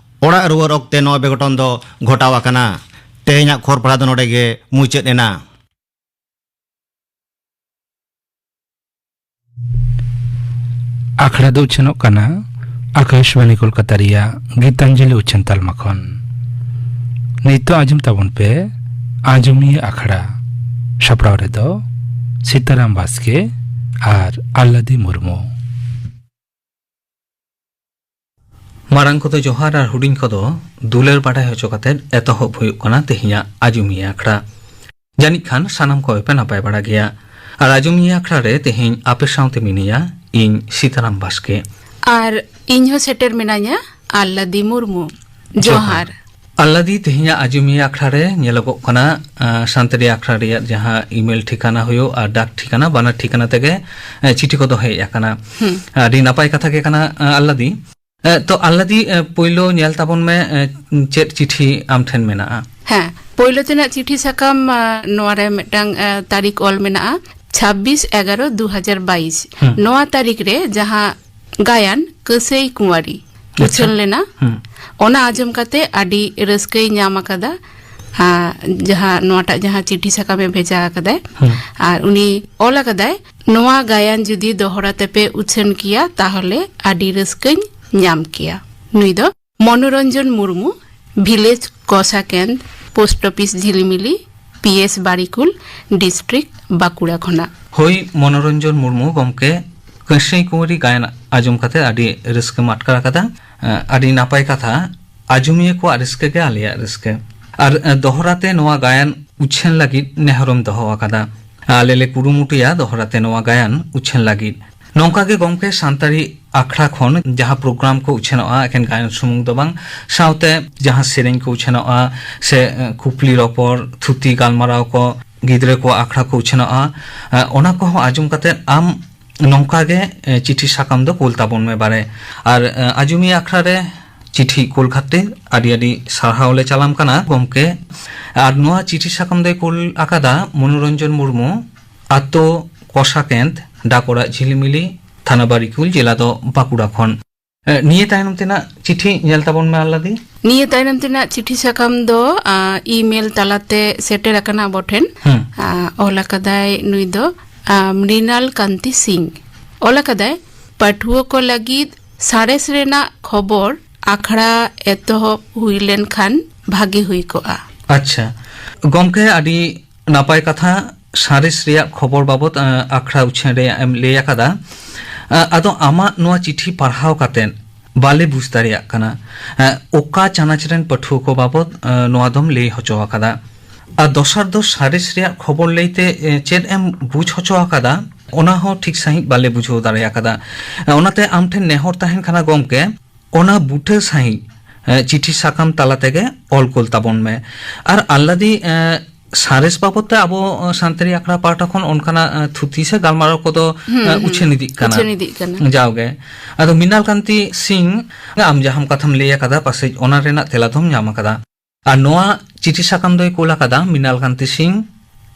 ᱚᱲᱟᱜ ᱨᱩᱣᱟᱹᱲ ᱚᱠᱛᱮ ᱱᱚᱣᱟ ᱵᱮᱜᱷᱚᱴᱚᱱ ᱫᱚ ᱜᱷᱚᱴᱟᱣ ᱟᱠᱟᱱᱟ᱾ ᱛᱮᱦᱮᱧᱟᱜ ᱠᱷᱚᱵᱚᱨ ᱯᱟᱲᱦᱟᱣ ᱫᱚ ᱱᱚᱰᱮ ᱜᱮ ᱢᱩᱪᱟᱹᱫ ᱮᱱᱟ᱾ ᱟᱠᱷᱲᱟ ᱫᱚ ᱩᱪᱷᱟᱹᱱᱚᱜ ᱠᱟᱱᱟ ᱟᱠᱟᱥᱵᱟᱱᱤ ᱠᱳᱞᱠᱟᱛᱟ ᱨᱮᱭᱟᱜ ᱜᱤᱛᱟᱧᱡᱚᱞᱤ ᱩᱪᱷᱟᱹᱱ ᱛᱟᱞᱢᱟ ᱠᱷᱚᱱ᱾ ᱱᱤᱛᱚᱜ ᱟᱸᱡᱚᱢ ᱛᱟᱵᱚᱱ ᱯᱮ ᱟᱸᱡᱚᱢᱤᱭᱟᱹ ᱟᱠᱷᱲᱟ᱾ ᱥᱟᱯᱲᱟᱣ ᱨᱮᱫᱚ ᱥᱤᱛᱟᱨᱟᱢ ᱵᱟᱥᱠᱮ ᱟᱨ ᱟᱞᱞᱟᱫᱤ ᱢᱩᱨᱢᱩ᱾ ᱢᱟᱨᱟᱝ ᱠᱚᱫᱚ ᱡᱚᱦᱟᱨ ᱟᱨ ᱦᱩᱰᱤᱧ ᱠᱚᱫᱚ ᱫᱩᱞᱟᱹᱲ ᱵᱟᱰᱟᱭ ᱦᱚᱪᱚ ᱠᱟᱛᱮ ᱮᱛᱚᱦᱚᱵ ᱦᱩᱭᱩᱜ ᱠᱟᱱᱟ ᱛᱮᱦᱮᱧᱟᱜ ᱟᱸᱡᱚᱢᱤᱭᱟᱹ ᱟᱠᱷᱲᱟ᱾ ᱡᱟᱹᱱᱤᱡ ᱠᱷᱟᱱ ᱥᱟᱱᱟᱢ ᱠᱚᱜᱮ ᱯᱮ ᱱᱟᱯᱟᱭ ᱵᱟᱲᱟ ᱜᱮᱭᱟ᱾ ᱟᱨ ᱟᱸᱡᱚᱢᱤᱭᱟᱹ ᱟᱠᱷᱲᱟ ᱨᱮ ᱛᱮᱦᱮᱧ ᱟᱯᱮ ᱥᱟᱶᱛᱮ ᱢᱤᱱᱟᱹᱧᱟ ᱤᱧ ᱥᱤᱛᱟᱨᱟᱢ ᱵᱟᱥᱠᱮ᱾ ᱟᱨ ᱤᱧ ᱦᱚᱸ ᱥᱮᱴᱮᱨ ᱢᱮᱱᱟᱧᱟ, ᱟᱞᱞᱟᱫᱤ ᱢᱩᱨᱢᱩ᱾ ᱡᱚᱦᱟᱨ᱾ ᱡᱚᱦᱟᱨ᱾ ᱟᱞᱞᱟᱫᱤ, ᱛᱮᱦᱮᱧᱟᱜ ᱟᱸᱡᱚᱢᱤᱭᱟᱹ ᱟᱠᱷᱲᱟ ᱨᱮ ᱧᱮᱞᱚᱜᱚᱜ ᱠᱟᱱᱟ, ᱟᱸ, ᱥᱟᱱᱛᱟᱲᱤ ᱟᱠᱷᱲᱟ ᱨᱮᱭᱟᱜ ᱡᱟᱦᱟᱸ email ᱴᱷᱤᱠᱟᱱᱟ ᱦᱩᱭᱩᱜ ᱟᱨ ᱰᱟᱠ ᱴᱷᱤᱠᱟᱱᱟ, ᱵᱟᱱᱟᱨ ᱴᱷᱤᱠᱟᱱᱟ ᱛᱮᱜᱮ, ᱮ, ᱪᱤᱴᱷᱤ ᱠᱚᱫᱚ ᱦᱮᱡ ᱟᱠᱟᱱᱟ᱾ ᱦᱩᱸ᱾ ᱟᱹᱰᱤ ᱱᱟᱯᱟᱭ ᱠᱟᱛᱷᱟ ᱜᱮ ᱠᱟᱱᱟ, ᱟᱸ, ᱟᱞᱞᱟᱫᱤ᱾ ᱮ, ᱛᱚ, ᱟᱞᱞᱟᱫᱤ, ᱮ, ᱯᱳᱭᱞᱳ ᱧᱮᱞ ᱛᱟᱵᱚᱱ ᱢᱮ, ᱮ, ᱪᱮᱫ ᱪᱤᱴᱷᱤ ᱟᱢ ᱴᱷᱮᱱ ᱢᱮᱱᱟᱜᱼᱟ? ᱦᱮᱸ, ᱯᱳᱭᱞᱳ ᱛᱮᱱᱟᱜ ᱪᱤᱴᱷᱤ ᱥᱟᱠᱟᱢ, ᱟ, ᱱᱚᱣᱟ ᱨᱮ ᱢᱤᱫᱴᱟᱝ, ᱟ, ᱛᱟᱹᱨᱤᱠᱷ ᱚᱞ ᱢᱮᱱᱟᱜᱼᱟ, ᱪᱷᱟᱵᱵᱤᱥ ᱮᱜᱟᱨᱚ ᱫᱩ ᱦᱟᱡᱟᱨ ᱵᱟᱭᱤᱥ᱾ ᱦᱩᱸ᱾ ᱱᱚᱣᱟ ᱛᱟᱹᱨᱤᱠᱷ ᱨᱮ ᱡᱟᱦᱟᱸ ᱜᱟᱭᱟᱱ ᱠᱟᱹᱥᱟᱹᱭ ᱠᱩᱸᱣᱟᱨᱤ ᱟᱪᱪᱷᱟ᱾ ᱩᱪᱷᱟᱹᱱ ᱞᱮᱱᱟ, ᱦᱩᱸ᱾ ᱚᱱᱟ ᱟᱸᱡᱚᱢ ᱠᱟᱛᱮ ᱟᱹᱰᱤ ᱨᱟᱹᱥᱠᱟᱹᱭ ᱧᱟᱢ ᱟᱠᱟᱫᱟ᱾ ᱟ, ᱡᱟᱦᱟᱸ ᱱᱚᱣᱟᱴᱟᱜ ᱡᱟᱦᱟᱸ ᱪᱤᱴᱷᱤ ᱥᱟᱠᱟᱢᱮ ᱵᱷᱮᱡᱟ ᱟᱠᱟᱫᱟᱭ, ᱦᱩᱸ᱾ ᱟᱨ ᱩᱱᱤ ᱚᱞ ᱟᱠᱟᱫᱟᱭ, "ᱱᱚᱣᱟ ᱜᱟᱭᱟᱱ ᱡᱩᱫᱤ ᱫᱚᱦᱲᱟ ᱛᱮᱯᱮ ᱩᱪᱷᱟᱹᱱ ᱠᱮᱭᱟ, ᱛᱟᱦᱚᱞᱮ ᱟᱹᱰᱤ ᱨᱟᱹᱥᱠᱟᱹᱧ ᱧᱟᱢ ᱠᱮᱭᱟ᱾" ᱱᱩᱭ ᱫᱚ Manoranjan Murmu, village Kosakend, post office Jhilimili, P S Barikul, district Bankura ᱠᱷᱚᱱᱟᱜ᱾ ᱦᱳᱭ, ᱢᱚᱱᱳᱨᱚᱧᱡᱚᱱ ᱢᱩᱨᱢᱩ ᱜᱚᱢᱠᱮ, ᱠᱟᱹᱥᱟᱹᱭ ᱠᱩᱸᱣᱟᱨᱤ ᱜᱟᱭᱟᱱ ᱟᱸᱡᱚᱢ ᱠᱟᱛᱮ ᱟᱹᱰᱤ ᱨᱟᱹᱥᱠᱟᱹᱢ ᱟᱴᱠᱟᱨ ᱟᱠᱟᱫᱟ᱾ ᱮᱸ, ᱟᱹᱰᱤ ᱱᱟᱯᱟᱭ ᱠᱟᱛᱷᱟ, ᱟᱸᱡᱚᱢᱤᱭᱟᱹ ᱠᱚᱣᱟᱜ ᱨᱟᱹᱥᱠᱟᱹ ᱜᱮ ᱟᱞᱮᱭᱟᱜ ᱨᱟᱹᱥᱠᱟᱹ᱾ ᱟᱨ, ᱮᱸ, ᱫᱚᱦᱲᱟ ᱛᱮ ᱱᱚᱣᱟ ᱜᱟᱭᱟᱱ ᱩᱪᱷᱟᱹᱱ ᱞᱟᱹᱜᱤᱫ ᱱᱮᱦᱚᱨᱮᱢ ᱫᱚᱦᱚ ᱟᱠᱟᱫᱟ᱾ ᱟᱞᱮ ᱞᱮ ᱠᱩᱨᱩᱢᱩᱴᱩᱭᱟ ᱫᱚᱦᱲᱟ ᱛᱮ ᱱᱚᱣᱟ ᱜᱟᱭᱟᱱ ᱩᱪᱷᱟᱹᱱ ᱞᱟᱹᱜᱤᱫ᱾ ᱱᱚᱝᱠᱟ ᱜᱮ ᱜᱚᱢᱠᱮ, ᱥᱟᱱᱛᱟᱲᱤ ᱟᱠᱷᱲᱟ ᱠᱷᱚᱱ ᱡᱟᱦᱟᱸ ᱯᱨᱳᱜᱨᱟᱢ ᱠᱚ ᱩᱪᱷᱟᱹᱱᱚᱜᱼᱟ, ᱮᱠᱮᱱ ᱜᱟᱭᱟᱱ ᱥᱩᱢᱩᱝ ᱫᱚ ᱵᱟᱝ, ᱥᱟᱶᱛᱮ ᱡᱟᱦᱟᱸ ᱥᱮᱨᱮᱧ ᱠᱚ ᱩᱪᱷᱟᱹᱱᱚᱜᱼᱟ, ᱥᱮ ᱮ, ᱠᱩᱠᱞᱤ ᱨᱚᱯᱚᱲ, ᱛᱷᱩᱛᱤ ᱜᱟᱞᱢᱟᱨᱟᱣ ᱠᱚ, ᱜᱤᱫᱽᱨᱟᱹ ᱠᱚᱣᱟᱜ ᱟᱠᱷᱲᱟ ᱠᱚ ᱩᱪᱷᱟᱹᱱᱚᱜᱼᱟ, ᱮ, ᱚᱱᱟ ᱠᱚᱦᱚᱸ ᱟᱸᱡᱚᱢ ᱠᱟᱛᱮ ᱟᱢ ᱱᱚᱝᱠᱟ ᱜᱮ ᱮ, ᱪᱤᱴᱷᱤ ᱥᱟᱠᱟᱢ ᱫᱚ ᱠᱳᱞ ᱛᱟᱵᱚᱱ ᱢᱮ ᱵᱟᱨᱮ᱾ ᱟᱨ ᱮ, ᱟᱸᱡᱚᱢᱤᱭᱟᱹ ᱟᱠᱷᱲᱟ ᱨᱮ ᱪᱤᱴᱷᱤ ᱠᱳᱞ ᱠᱷᱟᱹᱛᱤᱨ ᱟᱹᱰᱤ ᱟᱹᱰᱤ ᱥᱟᱨᱦᱟᱣ ᱞᱮ ᱪᱟᱞᱟᱢ ᱠᱟᱱᱟ ᱜᱚᱢᱠᱮ᱾ ᱟᱨ ᱱᱚᱣᱟ ᱪᱤᱴᱷᱤ ᱥᱟᱠᱟᱢ ᱫᱚᱭ ᱠᱳᱞ ᱟᱠᱟᱫᱟ ᱢᱚᱱᱳᱨᱚᱧᱡᱚᱱ ᱢᱩᱨᱢᱩ, ᱟᱛᱳ ᱠᱚᱥᱟᱠᱮᱱᱫ, ᱰᱟᱠ ᱚᱲᱟᱜ ᱡᱷᱤᱞᱤᱢᱤᱞᱤ, ᱛᱷᱟᱱᱟ ᱵᱟᱨᱤᱠᱩᱞ, ᱡᱮᱞᱟ ᱫᱚ ᱵᱟᱸᱠᱩᱲᱟ ᱠᱷᱚᱱ᱾ ᱮ, ᱱᱤᱭᱟᱹ ᱛᱟᱭᱱᱚᱢ ᱛᱮᱱᱟᱜ ᱪᱤᱴᱷᱤ ᱧᱮᱞ ᱛᱟᱵᱚᱱ ᱢᱮ ᱟᱞᱞᱟᱫᱤ᱾ ᱱᱤᱭᱟᱹ ᱛᱟᱭᱱᱚᱢ ᱛᱮᱱᱟᱜ ᱪᱤᱴᱷᱤ ᱥᱟᱠᱟᱢ ᱫᱚ, ᱟ, ᱤᱢᱮᱞ ᱛᱟᱞᱟᱛᱮ ᱥᱮᱴᱮᱨ ᱟᱠᱟᱱᱟ ᱟᱵᱚ ᱴᱷᱮᱱ᱾ ᱦᱩᱸ᱾ ᱟ, ᱚᱞ ᱟᱠᱟᱫᱟᱭ ᱱᱩᱭ ᱫᱚ, ᱟ, ᱢᱨᱤᱱᱟᱞ ᱠᱟᱱᱛᱤ ᱥᱤᱝ᱾ ᱚᱞ ᱟᱠᱟᱫᱟᱭ, ᱯᱟᱹᱴᱷᱩᱣᱟᱹ ᱠᱚ ᱞᱟᱹᱜᱤᱫ ᱥᱟᱬᱮᱥ ᱨᱮᱱᱟᱜ ᱠᱷᱚᱵᱚᱨ ᱟᱠᱷᱲᱟ ᱮᱛᱚᱦᱚᱵ ᱦᱩᱭ ᱞᱮᱱᱠᱷᱟᱱ ᱵᱷᱟᱜᱮ ᱦᱩᱭ ᱠᱚᱜᱼᱟ᱾ ᱟᱪᱪᱷᱟ ᱜᱚᱢᱠᱮ, ᱟᱹᱰᱤ ᱱᱟᱯᱟᱭ ᱠᱟᱛᱷᱟ᱾ ᱥᱟᱬᱮᱥ ᱨᱮᱭᱟᱜ ᱠᱷᱚᱵᱚᱨ ᱵᱟᱵᱚᱛ, ᱮ, ᱟᱠᱷᱲᱟ ᱩᱪᱷᱟᱹᱱ ᱨᱮᱭᱟᱜ ᱮᱢ ᱞᱟᱹᱭ ᱟᱠᱟᱫᱟ᱾ ᱮ, ᱟᱫᱚ ᱟᱢᱟᱜ ᱱᱚᱣᱟ ᱪᱤᱴᱷᱤ ᱯᱟᱲᱦᱟᱣ ᱠᱟᱛᱮ ᱵᱟᱞᱮ ᱵᱩᱡᱽ ᱫᱟᱲᱮᱭᱟᱜ ᱠᱟᱱᱟ, ᱮ, ᱚᱠᱟ ᱪᱟᱱᱟᱪ ᱨᱮᱱ ᱯᱟᱹᱴᱷᱩᱣᱟᱹ ᱠᱚ ᱵᱟᱵᱚᱛ, ᱮ, ᱱᱚᱣᱟ ᱫᱚᱢ ᱞᱟᱹᱭ ᱦᱚᱪᱚ ᱟᱠᱟᱫᱟ᱾ ᱟᱨ ᱫᱚᱥᱟᱨ ᱫᱚ ᱥᱟᱬᱮᱥ ᱨᱮᱭᱟᱜ ᱠᱷᱚᱵᱚᱨ ᱞᱟᱹᱭᱛᱮ, ᱮ, ᱪᱮᱫ ᱮᱢ ᱵᱩᱡᱽ ᱦᱚᱪᱚ ᱟᱠᱟᱫᱟ, ᱚᱱᱟ ᱦᱚᱸ ᱴᱷᱤᱠ ᱥᱟᱺᱦᱤᱡ ᱵᱟᱞᱮ ᱵᱩᱡᱷᱟᱹᱣ ᱫᱟᱲᱮ ᱟᱠᱟᱫᱟ᱾ ᱮ, ᱚᱱᱟᱛᱮ ᱟᱢ ᱴᱷᱮᱱ ᱱᱮᱦᱚᱨ ᱛᱟᱦᱮᱱ ᱠᱟᱱᱟ ᱜᱚᱢᱠᱮ, ᱚᱱᱟ ᱵᱩᱴᱟᱹ ᱥᱟᱺᱦᱤᱡ, ᱮ, ᱪᱤᱴᱷᱤ ᱥᱟᱠᱟᱢ ᱛᱟᱞᱟ ᱛᱮᱜᱮ ᱚᱞ ᱠᱳᱞ ᱛᱟᱵᱚᱱ ᱢᱮ᱾ ᱟᱨ ᱟᱞᱞᱟᱫᱤ, ᱮ, ᱥᱟᱬᱮᱥ ᱵᱟᱵᱚᱫ ᱛᱮ ᱟᱵᱚ, ᱮ, ᱥᱟᱱᱛᱟᱲᱤ ᱟᱠᱷᱲᱟ ᱯᱟᱦᱴᱟ ᱠᱷᱚᱱ ᱚᱱᱠᱟᱱᱟᱜ, ᱮ, ᱛᱷᱩᱛᱤ ᱥᱮ ᱜᱟᱞᱢᱟᱨᱟᱣ ᱠᱚᱫᱚ, ᱦᱩᱸ, ᱮ, ᱦᱩᱸ᱾ ᱩᱪᱷᱟᱹᱱ ᱤᱫᱤᱜ ᱠᱟᱱᱟ᱾ ᱩᱪᱷᱟᱹᱱ ᱤᱫᱤᱜ ᱠᱟᱱᱟ᱾ ᱡᱟᱣᱜᱮ᱾ ᱟᱫᱚ ᱢᱤᱱᱟᱞ ᱠᱟᱱᱛᱤ ᱥᱤᱝ, ᱟᱢ ᱡᱟᱦᱟᱸ ᱠᱟᱛᱷᱟᱢ ᱞᱟᱹᱭ ᱟᱠᱟᱫᱟ, ᱯᱟᱥᱮᱡ ᱚᱱᱟ ᱨᱮᱱᱟᱜ ᱛᱮᱞᱟ ᱫᱚᱢ ᱧᱟᱢ ᱟᱠᱟᱫᱟ᱾ ᱟᱨ ᱱᱚᱣᱟ ᱪᱤᱴᱷᱤ ᱥᱟᱠᱟᱢ ᱫᱚᱭ ᱠᱳᱞ ᱟᱠᱟᱫᱟ ᱢᱤᱱᱟᱞ ᱠᱟᱱᱛᱤ ᱥᱤᱝ,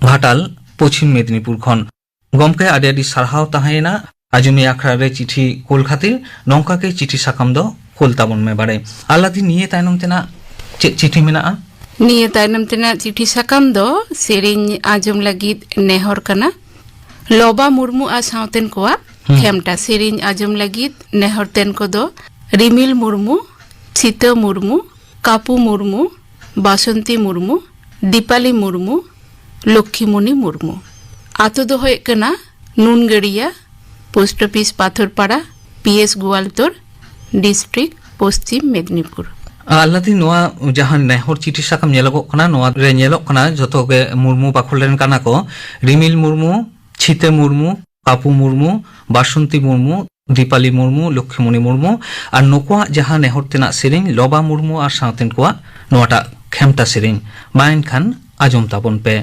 ᱜᱷᱟᱴᱟᱞ, ᱯᱚᱪᱷᱤᱢ ᱢᱮᱫᱽᱱᱤᱯᱩᱨ ᱠᱷᱚᱱ᱾ ᱜᱚᱢᱠᱮ, ᱟᱹᱰᱤ ᱟᱹᱰᱤ ᱥᱟᱨᱦᱟᱣ ᱛᱟᱦᱮᱸᱭᱮᱱᱟ ᱟᱸᱡᱚᱢᱤᱭᱟᱹ ᱟᱠᱷᱲᱟ ᱨᱮ ᱪᱤᱴᱷᱤ ᱠᱳᱞ ᱠᱷᱟᱹᱛᱤᱨ᱾ ᱱᱚᱝᱠᱟ ᱜᱮ ᱪᱤᱴᱷᱤ ᱥᱟᱠᱟᱢ ᱫᱚ ᱠᱳᱞ ᱛᱟᱵᱚᱱ ᱢᱮ ᱵᱟᱲᱮ᱾ ᱟᱞᱞᱟᱫᱤ, ᱱᱤᱭᱟᱹ ᱛᱟᱭᱱᱚᱢ ᱛᱮᱱᱟᱜ ᱪᱮᱫ ᱪᱤᱴᱷᱤ ᱢᱮᱱᱟᱜᱼᱟ? ᱱᱤᱭᱟᱹ ᱛᱟᱭᱱᱚᱢ ᱛᱮᱱᱟᱜ ᱪᱤᱴᱷᱤ ᱥᱟᱠᱟᱢ ᱫᱚ ᱥᱮᱨᱮᱧ ᱟᱸᱡᱚᱢ ᱞᱟᱹᱜᱤᱫ ᱱᱮᱦᱚᱨ ᱠᱟᱱᱟ᱾ ᱞᱚᱵᱟ ᱢᱩᱨᱢᱩ ᱟᱨ ᱥᱟᱶᱛᱮᱱ ᱠᱚᱣᱟᱜ ᱦᱩᱸ᱾ ᱠᱷᱮᱢᱴᱟ᱾ ᱥᱮᱨᱮᱧ ᱟᱸᱡᱚᱢ ᱞᱟᱹᱜᱤᱫ ᱱᱮᱦᱚᱨ ᱛᱮᱱ ᱠᱚᱫᱚ ᱨᱤᱢᱤᱞ ᱢᱩᱨᱢᱩ, ᱪᱷᱤᱛᱟᱹ ᱢᱩᱨᱢᱩ, ᱠᱟᱯᱩ ᱢᱩᱨᱢᱩ, ᱵᱟᱥᱚᱱᱛᱤ ᱢᱩᱨᱢᱩ, ᱫᱤᱯᱟᱞᱤ ᱢᱩᱨᱢᱩ, ᱞᱚᱠᱠᱷᱤᱢᱩᱱᱤ ᱢᱩᱨᱢᱩ᱾ ᱟᱛᱳ ᱫᱚ ᱦᱩᱭᱩᱜ ᱠᱟᱱᱟ Nungaria, post office Patharpara, P S Goaltore, district Paschim Medinipur. ᱟᱞᱞᱟᱫᱤ, ᱱᱚᱣᱟ ᱡᱟᱦᱟᱸ ᱱᱮᱦᱚᱨ ᱪᱤᱴᱷᱤ ᱥᱟᱠᱟᱢ ᱧᱮᱞᱚᱜᱚᱜ ᱠᱟᱱᱟ, ᱱᱚᱣᱟ ᱨᱮ ᱧᱮᱞᱚᱜ ᱠᱟᱱᱟ ᱡᱚᱛᱚ ᱜᱮ ᱢᱩᱨᱢᱩ ᱵᱟᱠᱷᱳᱞ ᱨᱮᱱ ᱠᱟᱱᱟ ᱠᱚ᱾ ᱨᱤᱢᱤᱞ ᱢᱩᱨᱢᱩ, ᱪᱷᱤᱛᱟᱹ ᱢᱩᱨᱢᱩ, ᱯᱟᱯᱩ ᱢᱩᱨᱢᱩ, ᱵᱟᱥᱚᱱᱛᱤ ᱢᱩᱨᱢᱩ, ᱫᱤᱯᱟᱞᱤ ᱢᱩᱨᱢᱩ, ᱞᱚᱠᱠᱷᱤᱢᱚᱱᱤ ᱢᱩᱨᱢᱩ ᱟᱨ ᱱᱩᱠᱩᱣᱟᱜ ᱡᱟᱦᱟᱸ ᱱᱮᱦᱚᱨ ᱛᱮᱱᱟᱜ ᱥᱮᱨᱮᱧ ᱞᱚᱵᱟ ᱢᱩᱨᱢᱩ ᱟᱨ ᱥᱟᱶᱛᱮᱱ ᱠᱚᱣᱟᱜ ᱱᱚᱣᱟᱴᱟᱜ ᱠᱷᱮᱢᱴᱟ ᱥᱮᱨᱮᱧ᱾ ᱢᱟ ᱮᱱᱠᱷᱟᱱ ᱟᱸᱡᱚᱢ ᱛᱟᱵᱚᱱ ᱯᱮ᱾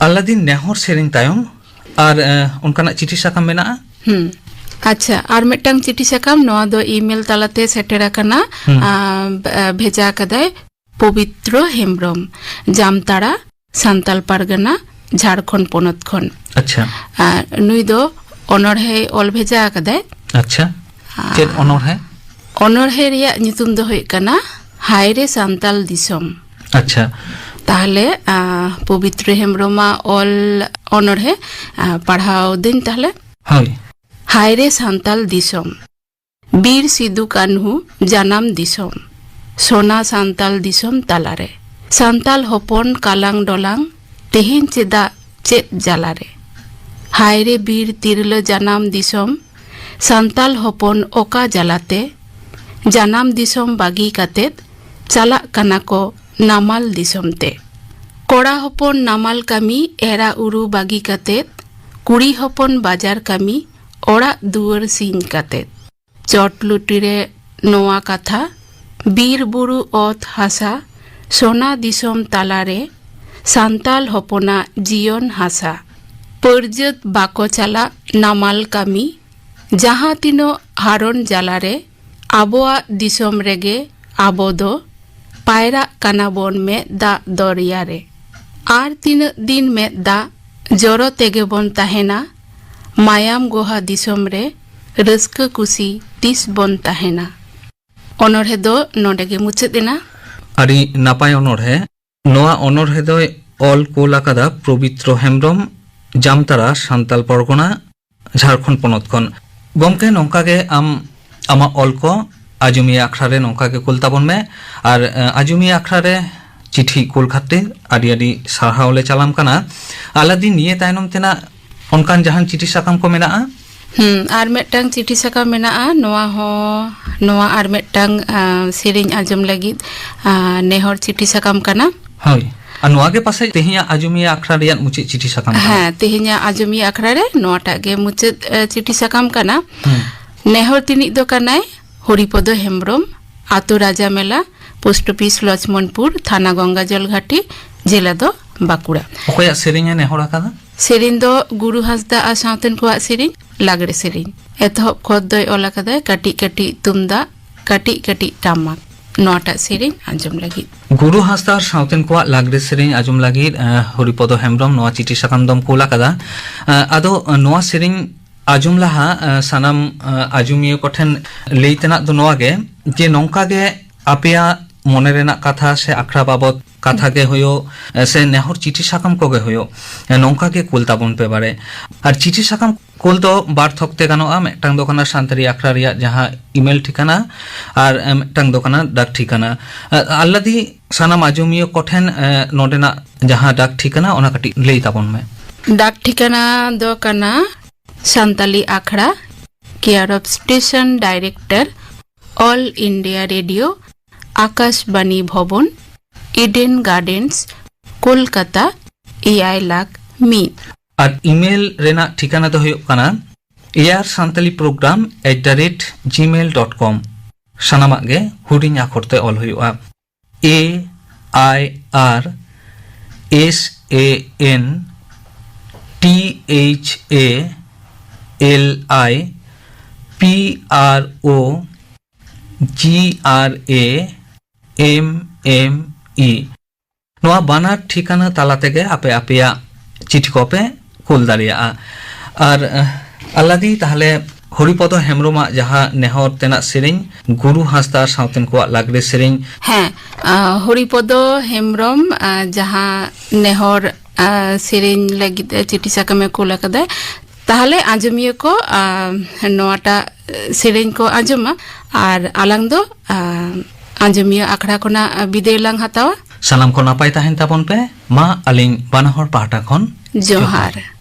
ᱟᱞᱟᱫᱤᱱ ᱱᱮᱦᱚᱨ ᱥᱮᱨᱮᱧ ᱛᱟᱭᱚᱢ ᱟᱨ, ᱮ, ᱚᱱᱠᱟᱱᱟᱜ ᱪᱤᱴᱷᱤ ᱥᱟᱠᱟᱢ ᱢᱮᱱᱟᱜᱼᱟ? ᱦᱩᱸ᱾ ᱟᱪᱪᱷᱟ, ᱟᱨ ᱢᱤᱫᱴᱟᱝ ᱪᱤᱴᱷᱤ ᱥᱟᱠᱟᱢ, ᱱᱚᱣᱟ ᱫᱚ ᱤᱢᱮᱞ ᱛᱟᱞᱟᱛᱮ ᱥᱮᱴᱮᱨ ᱟᱠᱟᱱᱟ᱾ ᱦᱩᱸ᱾ ᱟ, ᱵ-, ᱟ, ᱵᱷᱮᱡᱟ ᱟᱠᱟᱫᱟᱭ ᱯᱚᱵᱤᱛᱨᱚ ᱦᱮᱢᱵᱨᱚᱢ, ᱡᱟᱢᱛᱟᱲᱟ, ᱥᱟᱱᱛᱟᱞ ᱯᱟᱨᱜᱟᱱᱟ, ᱡᱷᱟᱲᱠᱷᱚᱸᱰ ᱯᱚᱱᱚᱛ ᱠᱷᱚᱱ᱾ ᱟᱪᱪᱷᱟ᱾ ᱟᱨ ᱱᱩᱭ ᱫᱚ ᱚᱱᱚᱬᱦᱮ ᱚᱞ ᱵᱷᱮᱡᱟ ᱟᱠᱟᱫᱟᱭ᱾ ᱟᱪᱪᱷᱟ᱾ ᱟᱨ ᱪᱮᱫ ᱚᱱᱚᱬᱦᱮ? ᱚᱱᱚᱬᱦᱮ ᱨᱮᱭᱟᱜ ᱧᱩᱛᱩᱢ ᱫᱚ ᱦᱩᱭᱩᱜ ᱠᱟᱱᱟ ᱦᱟᱭ ᱨᱮ ᱥᱟᱱᱛᱟᱞ ᱫᱤᱥᱚᱢ᱾ ᱟᱪᱪᱷᱟ᱾ ᱛᱟᱦᱞᱮ, ᱟ, ᱯᱚᱵᱤᱛᱨᱚ ᱦᱮᱢᱵᱨᱚᱢᱟᱜ ᱚᱞ ᱚᱱᱚᱬᱦᱮ, ᱟ, ᱯᱟᱲᱦᱟᱣ ᱫᱟᱹᱧ ᱛᱟᱦᱞᱮ᱾ ᱦᱳᱭ᱾ ᱦᱟᱭ ᱨᱮ ᱥᱟᱱᱛᱟᱞ ᱫᱤᱥᱚᱢ, ᱵᱤᱨ ᱥᱤᱫᱩ ᱠᱟᱹᱱᱦᱩ ᱡᱟᱱᱟᱢ ᱫᱤᱥᱚᱢ, ᱥᱚᱱᱟ ᱥᱟᱱᱛᱟᱞ ᱫᱤᱥᱚᱢ ᱛᱟᱞᱟᱨᱮ᱾ ᱥᱟᱱᱛᱟᱞ ᱦᱚᱯᱚᱱ ᱠᱟᱞᱟᱝ ᱰᱚᱞᱟᱝ, ᱛᱮᱦᱮᱧ ᱪᱮᱫᱟᱜ ᱪᱮᱫ ᱡᱟᱞᱟᱨᱮ? ᱦᱟᱭ ᱨᱮ ᱵᱤᱨ ᱛᱤᱨᱞᱟᱹ ᱡᱟᱱᱟᱢ ᱫᱤᱥᱚᱢ, ᱥᱟᱱᱛᱟᱞ ᱦᱚᱯᱚᱱ ᱚᱠᱟ ᱡᱟᱞᱟᱛᱮ ᱡᱟᱱᱟᱢ ᱫᱤᱥᱚᱢ ᱵᱟᱹᱜᱤ ᱠᱟᱛᱮᱫ ᱪᱟᱞᱟᱜ ᱠᱟᱱᱟ ᱠᱚ ᱱᱟᱢᱟᱞ ᱫᱤᱥᱚᱢ ᱛᱮ? ᱠᱚᱲᱟ ᱦᱚᱯᱚᱱ ᱱᱟᱢᱟᱞ ᱠᱟᱹᱢᱤ, ᱮᱨᱟ ᱩᱨᱩ ᱵᱟᱹᱜᱤ ᱠᱟᱛᱮᱫ, ᱠᱩᱲᱤ ᱦᱚᱯᱚᱱ ᱵᱟᱡᱟᱨ ᱠᱟᱹᱢᱤ, ᱚᱲᱟᱜ ᱫᱩᱣᱟᱹᱨ ᱥᱤᱧ ᱠᱟᱛᱮᱫ᱾ ᱪᱚᱴ ᱞᱩᱴᱤ ᱨᱮ ᱱᱚᱣᱟ ᱠᱟᱛᱷᱟ, ᱵᱤᱨ ᱵᱩᱨᱩ ᱚᱛ ᱦᱟᱥᱟ, ᱥᱚᱱᱟ ᱫᱤᱥᱚᱢ ᱛᱟᱞᱟᱨᱮ ᱥᱟᱱᱛᱟᱞ ᱦᱚᱯᱚᱱᱟᱜ ᱡᱤᱭᱚᱱ ᱦᱟᱥᱟ᱾ ᱯᱟᱹᱨᱡᱟᱹᱛ ᱵᱟᱠᱚ ᱪᱟᱞᱟᱜ ᱱᱟᱢᱟᱞ ᱠᱟᱹᱢᱤ, ᱡᱟᱦᱟᱸ ᱛᱤᱱᱟᱹᱜ ᱦᱟᱨᱚᱱ ᱡᱟᱞᱟᱨᱮ ᱟᱵᱚᱣᱟᱜ ᱫᱤᱥᱚᱢ ᱨᱮᱜᱮ ᱟᱵᱚ ᱫᱚ ᱯᱟᱭᱨᱟᱜ ᱠᱟᱱᱟ ᱵᱚᱱ ᱢᱮᱫ ᱫᱟᱜ ᱫᱚᱨᱭᱟ ᱨᱮ᱾ ᱟᱨ ᱛᱤᱱᱟᱹᱜ ᱫᱤᱱ ᱢᱮᱫ ᱫᱟᱜ ᱡᱚᱨᱚ ᱛᱮᱜᱮ ᱵᱚᱱ ᱛᱟᱦᱮᱱᱟ, ᱢᱟᱭᱟᱢ ᱜᱚᱦᱟ ᱫᱤᱥᱚᱢ ᱨᱮ ᱨᱟᱹᱥᱠᱟᱹ ᱠᱩᱥᱤ ᱛᱤᱥ ᱵᱚᱱ ᱛᱟᱦᱮᱱᱟ? ᱚᱱᱚᱬᱦᱮ ᱫᱚ ᱱᱚᱰᱮ ᱜᱮ ᱢᱩᱪᱟᱹᱫ ᱮᱱᱟ᱾ ᱟᱹᱰᱤ ᱱᱟᱯᱟᱭ ᱚᱱᱚᱬᱦᱮ᱾ ᱱᱚᱣᱟ ᱚᱱᱚᱬᱦᱮ ᱫᱚᱭ ᱚᱞ ᱠᱩᱞ ᱟᱠᱟᱫᱟ ᱯᱨᱚᱵᱤᱛᱨᱚ ᱦᱮᱢᱵᱨᱚᱢ, ᱡᱟᱢᱛᱟᱲᱟ, ᱥᱟᱱᱛᱟᱞ ᱯᱚᱨᱜᱚᱱᱟ, ᱡᱷᱟᱲᱠᱷᱚᱸᱰ ᱯᱚᱱᱚᱛ ᱠᱷᱚᱱ᱾ ᱜᱚᱢᱠᱮ, ᱱᱚᱝᱠᱟ ᱜᱮ ᱟᱢ ᱟᱢᱟᱜ ᱚᱞ ᱠᱚ ᱟᱸᱡᱚᱢᱤᱭᱟᱹ ᱟᱠᱷᱲᱟ ᱨᱮ ᱱᱚᱝᱠᱟ ᱜᱮ ᱠᱩᱞ ᱛᱟᱵᱚᱱ ᱢᱮ᱾ ᱟᱨ, ᱮ, ᱟᱸᱡᱚᱢᱤᱭᱟᱹ ᱟᱠᱷᱲᱟ ᱨᱮ ᱪᱤᱴᱷᱤ ᱠᱩᱞ ᱠᱷᱟᱹᱛᱤᱨ ᱟᱹᱰᱤ ᱟᱹᱰᱤ ᱥᱟᱨᱦᱟᱣ ᱞᱮ ᱪᱟᱞᱟᱢ ᱠᱟᱱᱟ᱾ ᱟᱞᱟᱫᱤᱱ, ᱱᱤᱭᱟᱹ ᱛᱟᱭᱱᱚᱢ ᱛᱮᱱᱟᱜ ᱚᱱᱠᱟᱱ ᱡᱟᱦᱟᱱ ᱪᱤᱴᱷᱤ ᱥᱟᱠᱟᱢ ᱠᱚ ᱢᱮᱱᱟᱜᱼᱟ? ᱦᱩᱸ, ᱟᱨ ᱢᱤᱫᱴᱟᱝ ᱪᱤᱴᱷᱤ ᱥᱟᱠᱟᱢ ᱢᱮᱱᱟᱜᱼᱟ᱾ ᱱᱚᱣᱟ ᱦᱚᱸ, ᱱᱚᱣᱟ ᱟᱨ ᱢᱤᱫᱴᱟᱝ, ᱟ, ᱥᱮᱨᱮᱧ ᱟᱸᱡᱚᱢ ᱞᱟᱹᱜᱤᱫ, ᱟ, ᱱᱮᱦᱚᱨ ᱪᱤᱴᱷᱤ ᱥᱟᱠᱟᱢ ᱠᱟᱱᱟ᱾ ᱦᱳᱭ᱾ ᱟᱨ ᱱᱚᱣᱟ ᱜᱮ ᱯᱟᱥᱮᱡ ᱛᱮᱦᱮᱧᱟᱜ ᱟᱸᱡᱚᱢᱤᱭᱟᱹ ᱟᱠᱷᱲᱟ ᱨᱮᱭᱟᱜ ᱢᱩᱪᱟᱹᱫ ᱪᱤᱴᱷᱤ ᱥᱟᱠᱟᱢ ᱠᱟᱱᱟ᱾ ᱦᱮᱸ, ᱛᱮᱦᱮᱧᱟᱜ ᱟᱸᱡᱚᱢᱤᱭᱟᱹ ᱟᱠᱷᱲᱟ ᱨᱮ ᱱᱚᱣᱟᱴᱟᱜ ᱜᱮ ᱢᱩᱪᱟᱹᱫ, ᱮ, ᱪᱤᱴᱷᱤ ᱥᱟᱠᱟᱢ ᱠᱟᱱᱟ᱾ ᱦᱩᱸ᱾ ᱱᱮᱦᱚᱨ ᱛᱤᱱᱤᱡ ᱫᱚ ᱠᱟᱱᱟᱭ ᱦᱚᱨᱤᱯᱚᱫᱚ ᱦᱮᱢᱵᱨᱚᱢ, ᱟᱛᱳ ᱨᱟᱡᱟ ᱢᱮᱞᱟ, ᱯᱳᱥᱴ ᱚᱯᱷᱤᱥ ᱞᱚᱪᱷᱢᱚᱱᱯᱩᱨ, ᱛᱷᱟᱱᱟ ᱜᱚᱝᱜᱟᱡᱚᱞ ᱜᱷᱟᱴᱤ, ᱡᱮᱞᱟ ᱫᱚ ᱵᱟᱸᱠᱩᱲᱟ᱾ ᱚᱠᱚᱭᱟᱜ ᱥᱮᱨᱮᱧ ᱮ ᱱᱮᱦᱚᱨ ᱟᱠᱟᱫᱟ? ᱥᱮᱨᱮᱧ ᱫᱚ ᱜᱩᱨᱩ ᱦᱟᱸᱥᱫᱟ ᱟᱨ ᱥᱟᱶᱛᱮᱱ ᱠᱚᱣᱟᱜ ᱥᱮᱨᱮᱧ, ᱞᱟᱜᱽᱲᱮ ᱥᱮᱨᱮᱧ᱾ ᱮᱛᱚᱦᱚᱵ ᱠᱷᱚᱛ ᱫᱚᱭ ᱚᱞ ᱟᱠᱟᱫᱟᱭ ᱠᱟᱹᱴᱤᱡ ᱠᱟᱹᱴᱤᱡ ᱛᱩᱢᱫᱟᱜ, ᱠᱟᱹᱴᱤᱡ ᱠᱟᱹᱴᱤᱡ ᱴᱟᱢᱟᱠ, ᱱᱚᱣᱟᱴᱟᱜ ᱥᱮᱨᱮᱧ ᱟᱸᱡᱚᱢ ᱞᱟᱹᱜᱤᱫ᱾ ᱜᱩᱨᱩ ᱦᱟᱸᱥᱫᱟ ᱟᱨ ᱥᱟᱶᱛᱮᱱ ᱠᱚᱣᱟᱜ ᱞᱟᱜᱽᱲᱮ ᱥᱮᱨᱮᱧ ᱟᱸᱡᱚᱢ ᱞᱟᱹᱜᱤᱫ, ᱮ, ᱦᱚᱨᱤᱯᱚᱫᱚ ᱦᱮᱢᱵᱽᱨᱚᱢ ᱱᱚᱣᱟ ᱪᱤᱴᱷᱤ ᱥᱟᱠᱟᱢ ᱫᱚᱢ ᱠᱩᱞ ᱟᱠᱟᱫᱟ᱾ ᱮ, ᱟᱫᱚ, ᱮ, ᱱᱚᱣᱟ ᱥᱮᱨᱮᱧ ᱟᱸᱡᱚᱢ ᱞᱟᱦᱟ, ᱮ, ᱥᱟᱱᱟᱢ, ᱮ, ᱟᱸᱡᱚᱢᱤᱭᱟᱹ ᱠᱚᱴᱷᱮᱱ ᱞᱟᱹᱭ ᱛᱮᱱᱟᱜ ᱫᱚ ᱱᱚᱣᱟ ᱜᱮ, ᱡᱮ ᱱᱚᱝᱠᱟ ᱜᱮ ᱟᱯᱮᱭᱟᱜ ᱢᱚᱱᱮ ᱨᱮᱱᱟᱜ ᱠᱟᱛᱷᱟ ᱥᱮ ᱟᱠᱷᱲᱟ ᱵᱟᱵᱚᱛ ᱠᱟᱛᱷᱟ ᱜᱮ ᱦᱩᱭᱩᱜ, ᱮ, ᱥᱮ ᱱᱮᱦᱚᱨ ᱪᱤᱴᱷᱤ ᱥᱟᱠᱟᱢ ᱠᱚᱜᱮ ᱦᱩᱭᱩᱜ, ᱮ, ᱱᱚᱝᱠᱟ ᱜᱮ ᱠᱩᱞ ᱛᱟᱵᱚᱱ ᱯᱮ ᱵᱟᱨᱮ᱾ ᱟᱨ ᱪᱤᱴᱷᱤ ᱥᱟᱠᱟᱢ ᱠᱩᱞ ᱫᱚ ᱵᱟᱨ ᱛᱷᱚᱠ ᱛᱮ ᱜᱟᱱᱚᱜᱼᱟ᱾ ᱢᱤᱫᱴᱟᱝ ᱫᱚ ᱠᱟᱱᱟ ᱥᱟᱱᱛᱟᱲᱤ ᱟᱠᱷᱲᱟ ᱨᱮᱭᱟᱜ ᱡᱟᱦᱟᱸ email ᱴᱷᱤᱠᱟᱱᱟ, ᱟᱨ, ᱮ, ᱢᱤᱫᱴᱟᱝ ᱫᱚ ᱠᱟᱱᱟ ᱰᱟᱠ ᱴᱷᱤᱠᱟᱱᱟ᱾ ᱮ, ᱟᱞᱞᱟᱫᱤ, ᱥᱟᱱᱟᱢ ᱟᱸᱡᱚᱢᱤᱭᱟᱹ ᱠᱚᱴᱷᱮᱱ, ᱮ, ᱱᱚᱰᱮᱱᱟᱜ ᱡᱟᱦᱟᱸ ᱰᱟᱠ ᱴᱷᱤᱠᱟᱱᱟ, ᱚᱱᱟ ᱠᱟᱹᱴᱤᱡ ᱞᱟᱹᱭ ᱛᱟᱵᱚᱱ ᱢᱮ᱾ ᱰᱟᱠ ᱴᱷᱤᱠᱟᱱᱟ ᱫᱚ ᱠᱟᱱᱟ ᱥᱟᱱᱛᱟᱞᱤ ᱟᱠᱷᱲᱟ, care of station director, All India Radio, Akashvani Bhavan, Eden gardens, Kolkata, ᱮᱭᱟᱭ ᱞᱟᱠᱷ ᱢᱤᱫ᱾ ᱟᱨ email ᱨᱮᱱᱟᱜ ᱴᱷᱤᱠᱟᱱᱟ ᱫᱚ ᱦᱩᱭᱩᱜ ᱠᱟᱱᱟ air santali program at the rate gmail dot com᱾ ᱥᱟᱱᱟᱢᱟᱜ ᱜᱮ ᱦᱩᱰᱤᱧ ᱟᱠᱷᱚᱨ ᱛᱮ ᱚᱞ ᱦᱩᱭᱩᱜᱼᱟ᱾ A I R S A N T H A L I P R O G R A M M E, ᱱᱚᱣᱟ ᱵᱟᱱᱟᱨ ᱴᱷᱤᱠᱟᱹᱱᱟ ᱛᱟᱞᱟ ᱛᱮᱜᱮ ᱟᱯᱮ ᱟᱯᱮᱭᱟᱜ ᱪᱤᱴᱷᱤ ᱠᱚᱯᱮ ᱠᱩᱞ ᱫᱟᱲᱮᱭᱟᱜᱼᱟ᱾ ᱟᱨ, ᱟᱦ, ᱟᱞᱞᱟᱫᱤ, ᱛᱟᱦᱞᱮ ᱦᱚᱨᱤᱯᱚᱫᱚ ᱦᱮᱢᱵᱨᱚᱢᱟᱜ ᱡᱟᱦᱟᱸ ᱱᱮᱦᱚᱨ ᱛᱮᱱᱟᱜ ᱥᱮᱨᱮᱧ ᱜᱩᱨᱩ ᱦᱟᱸᱥᱫᱟ ᱟᱨ ᱥᱟᱶᱛᱮᱱ ᱠᱚᱣᱟᱜ ᱞᱟᱜᱽᱲᱮ ᱥᱮᱨᱮᱧ᱾ ᱦᱮᱸ, ᱟ, ᱦᱚᱨᱤᱯᱚᱫᱚ ᱦᱮᱢᱵᱨᱚᱢ, ᱟ, ᱡᱟᱦᱟᱸ ᱱᱮᱦᱚᱨ, ᱟ, ᱥᱮᱨᱮᱧ ᱞᱟᱹᱜᱤᱫ ᱮ ᱪᱤᱴᱷᱤ ᱥᱟᱠᱟᱢᱮ ᱠᱩᱞ ᱟᱠᱟᱫᱟᱭ, ᱛᱟᱦᱞᱮ ᱟᱸᱡᱚᱢᱤᱭᱟᱹ ᱠᱚ, ᱟ, ᱱᱚᱣᱟᱴᱟᱜ ᱥᱮᱨᱮᱧ ᱠᱚ ᱟᱸᱡᱚᱢᱟ ᱟᱨ ᱟᱞᱟᱝ ᱫᱚ, ᱟ, ᱟᱸᱡᱚᱢᱤᱭᱟᱹ ᱟᱠᱷᱲᱟ ᱠᱷᱚᱱᱟᱜ ᱵᱤᱫᱟᱹᱭ ᱞᱟᱝ ᱦᱟᱛᱟᱣᱟ᱾ ᱥᱟᱱᱟᱢ ᱠᱚ ᱱᱟᱯᱟᱭ ᱛᱟᱦᱮᱱ ᱛᱟᱵᱚᱱ ᱯᱮ᱾ ᱢᱟ ᱟᱹᱞᱤᱧ ᱵᱟᱱᱟ ᱦᱚᱲ ᱯᱟᱦᱴᱟ ᱠᱷᱚᱱ ᱡᱚᱦᱟᱨ᱾ ᱡᱚᱦᱟᱨ᱾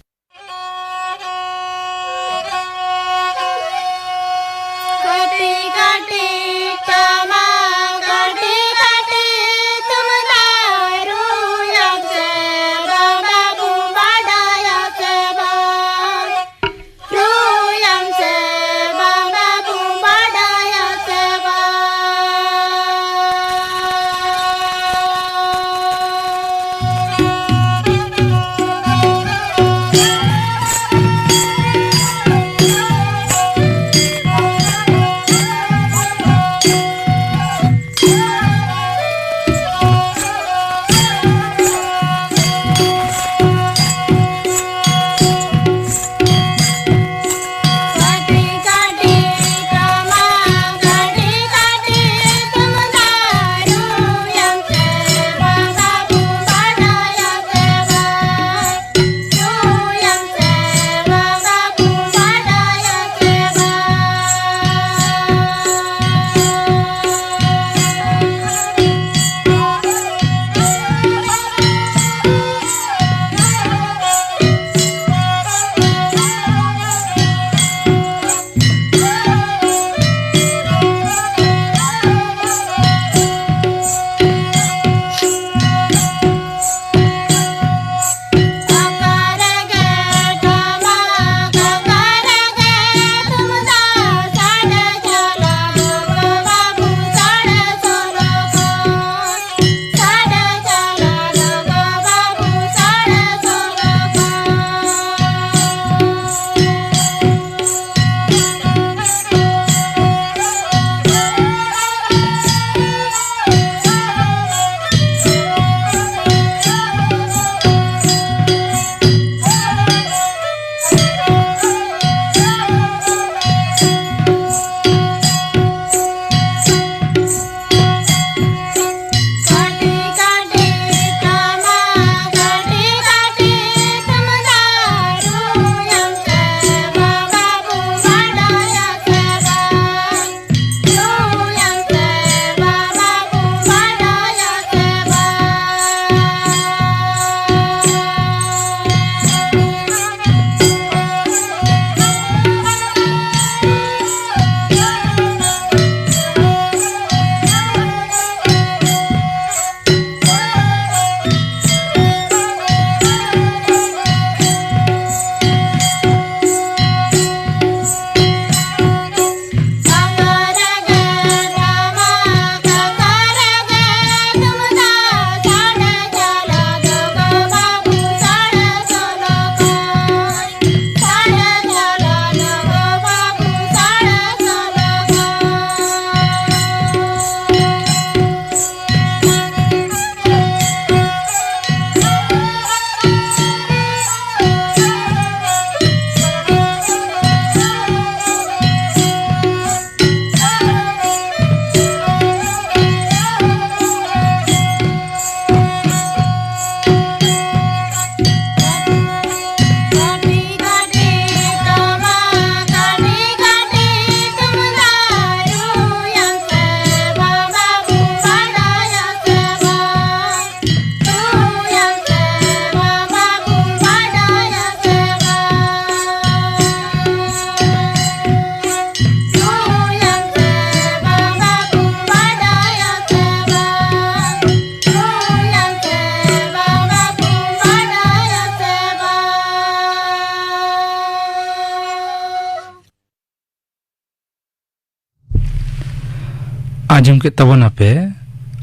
ᱟᱸᱡᱚᱢ ᱠᱮᱫ ᱛᱟᱵᱚᱱᱟᱯᱮ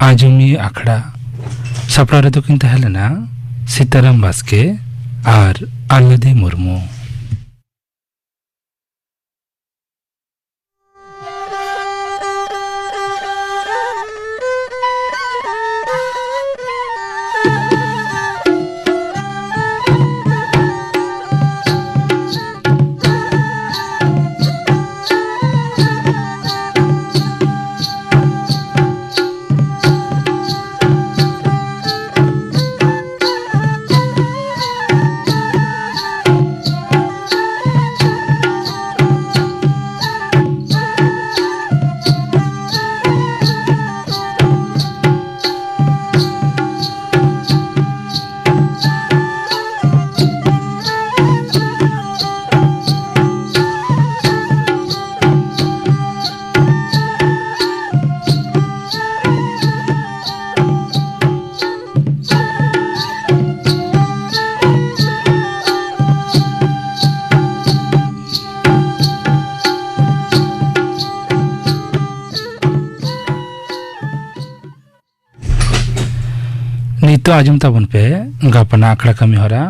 ᱟᱸᱡᱚᱢᱤᱭᱟᱹ ᱟᱠᱷᱲᱟ᱾ ᱥᱟᱯᱲᱟᱣ ᱨᱮᱫᱚ ᱠᱤᱱ ᱛᱟᱦᱮᱸ ᱞᱮᱱᱟ ᱥᱤᱛᱟᱨᱟᱢ ᱵᱟᱥᱠᱮ ᱟᱨ ᱟᱞᱞᱟᱫᱤ ᱢᱩᱨᱢᱩ᱾ ᱱᱤᱛᱚᱜ ᱟᱸᱡᱚᱢ ᱛᱟᱵᱚᱱ ᱯᱮ ᱜᱟᱯᱟᱱᱟᱜ ᱟᱠᱷᱲᱟ ᱠᱟᱹᱢᱤ ᱦᱚᱨᱟ᱾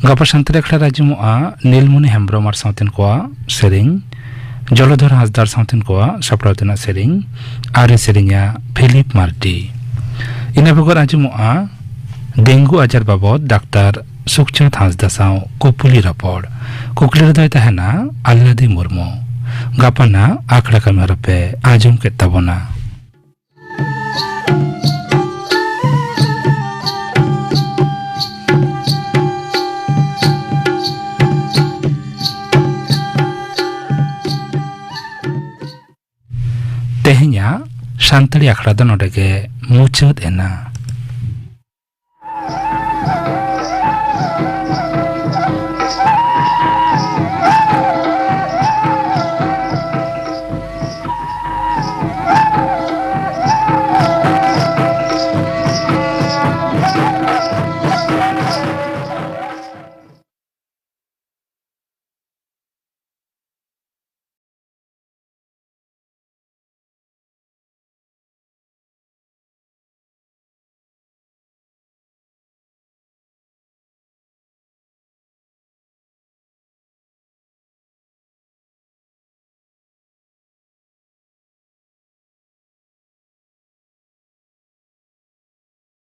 ᱜᱟᱯᱟ ᱥᱟᱱᱛᱟᱲᱤ ᱟᱠᱷᱲᱟ ᱨᱮ ᱟᱸᱡᱚᱢᱚᱜᱼᱟ ᱱᱤᱞᱢᱚᱱᱤ ᱦᱮᱢᱵᱨᱚᱢ ᱟᱨ ᱥᱟᱶᱛᱮᱱ ᱠᱚᱣᱟᱜ ᱥᱮᱨᱮᱧ, ᱡᱚᱞᱚᱫᱷᱚᱨ ᱦᱟᱸᱥᱫᱟ ᱟᱨ ᱥᱟᱶᱛᱮᱱ ᱠᱚᱣᱟᱜ ᱥᱟᱯᱲᱟᱣ ᱛᱮᱱᱟᱜ ᱥᱮᱨᱮᱧ, ᱟᱨᱮ ᱥᱮᱨᱮᱧᱟ ᱯᱷᱤᱞᱤᱯ ᱢᱟᱨᱰᱤ᱾ ᱤᱱᱟᱹ ᱵᱮᱜᱚᱨ ᱟᱸᱡᱚᱢᱚᱜᱼᱟ ᱰᱮᱝᱜᱩ ᱟᱡᱟᱨ ᱵᱟᱵᱚᱫ ᱰᱟᱠᱛᱟᱨ ᱥᱩᱠᱪᱟᱸᱫᱽ ᱦᱟᱸᱥᱫᱟ ᱥᱟᱶ ᱠᱩᱯᱩᱞᱤ ᱨᱚᱯᱚᱲ᱾ ᱠᱩᱠᱞᱤ ᱨᱮᱫᱚᱭ ᱛᱟᱦᱮᱱᱟ ᱟᱞᱞᱟᱫᱤ ᱢᱩᱨᱢᱩ᱾ ᱜᱟᱯᱟᱱᱟᱜ ᱟᱠᱷᱲᱟ ᱠᱟᱹᱢᱤ ᱦᱚᱨᱟ ᱯᱮ ᱟᱸᱡᱚᱢ ᱠᱮᱫ ᱛᱟᱵᱚᱱᱟ᱾ ᱛᱮᱦᱮᱧᱟᱜ ᱥᱟᱱᱛᱟᱲᱤ ᱟᱠᱷᱲᱟ ᱫᱚ ᱱᱚᱰᱮ ᱜᱮ ᱢᱩᱪᱟᱹᱫ ᱮᱱᱟ᱾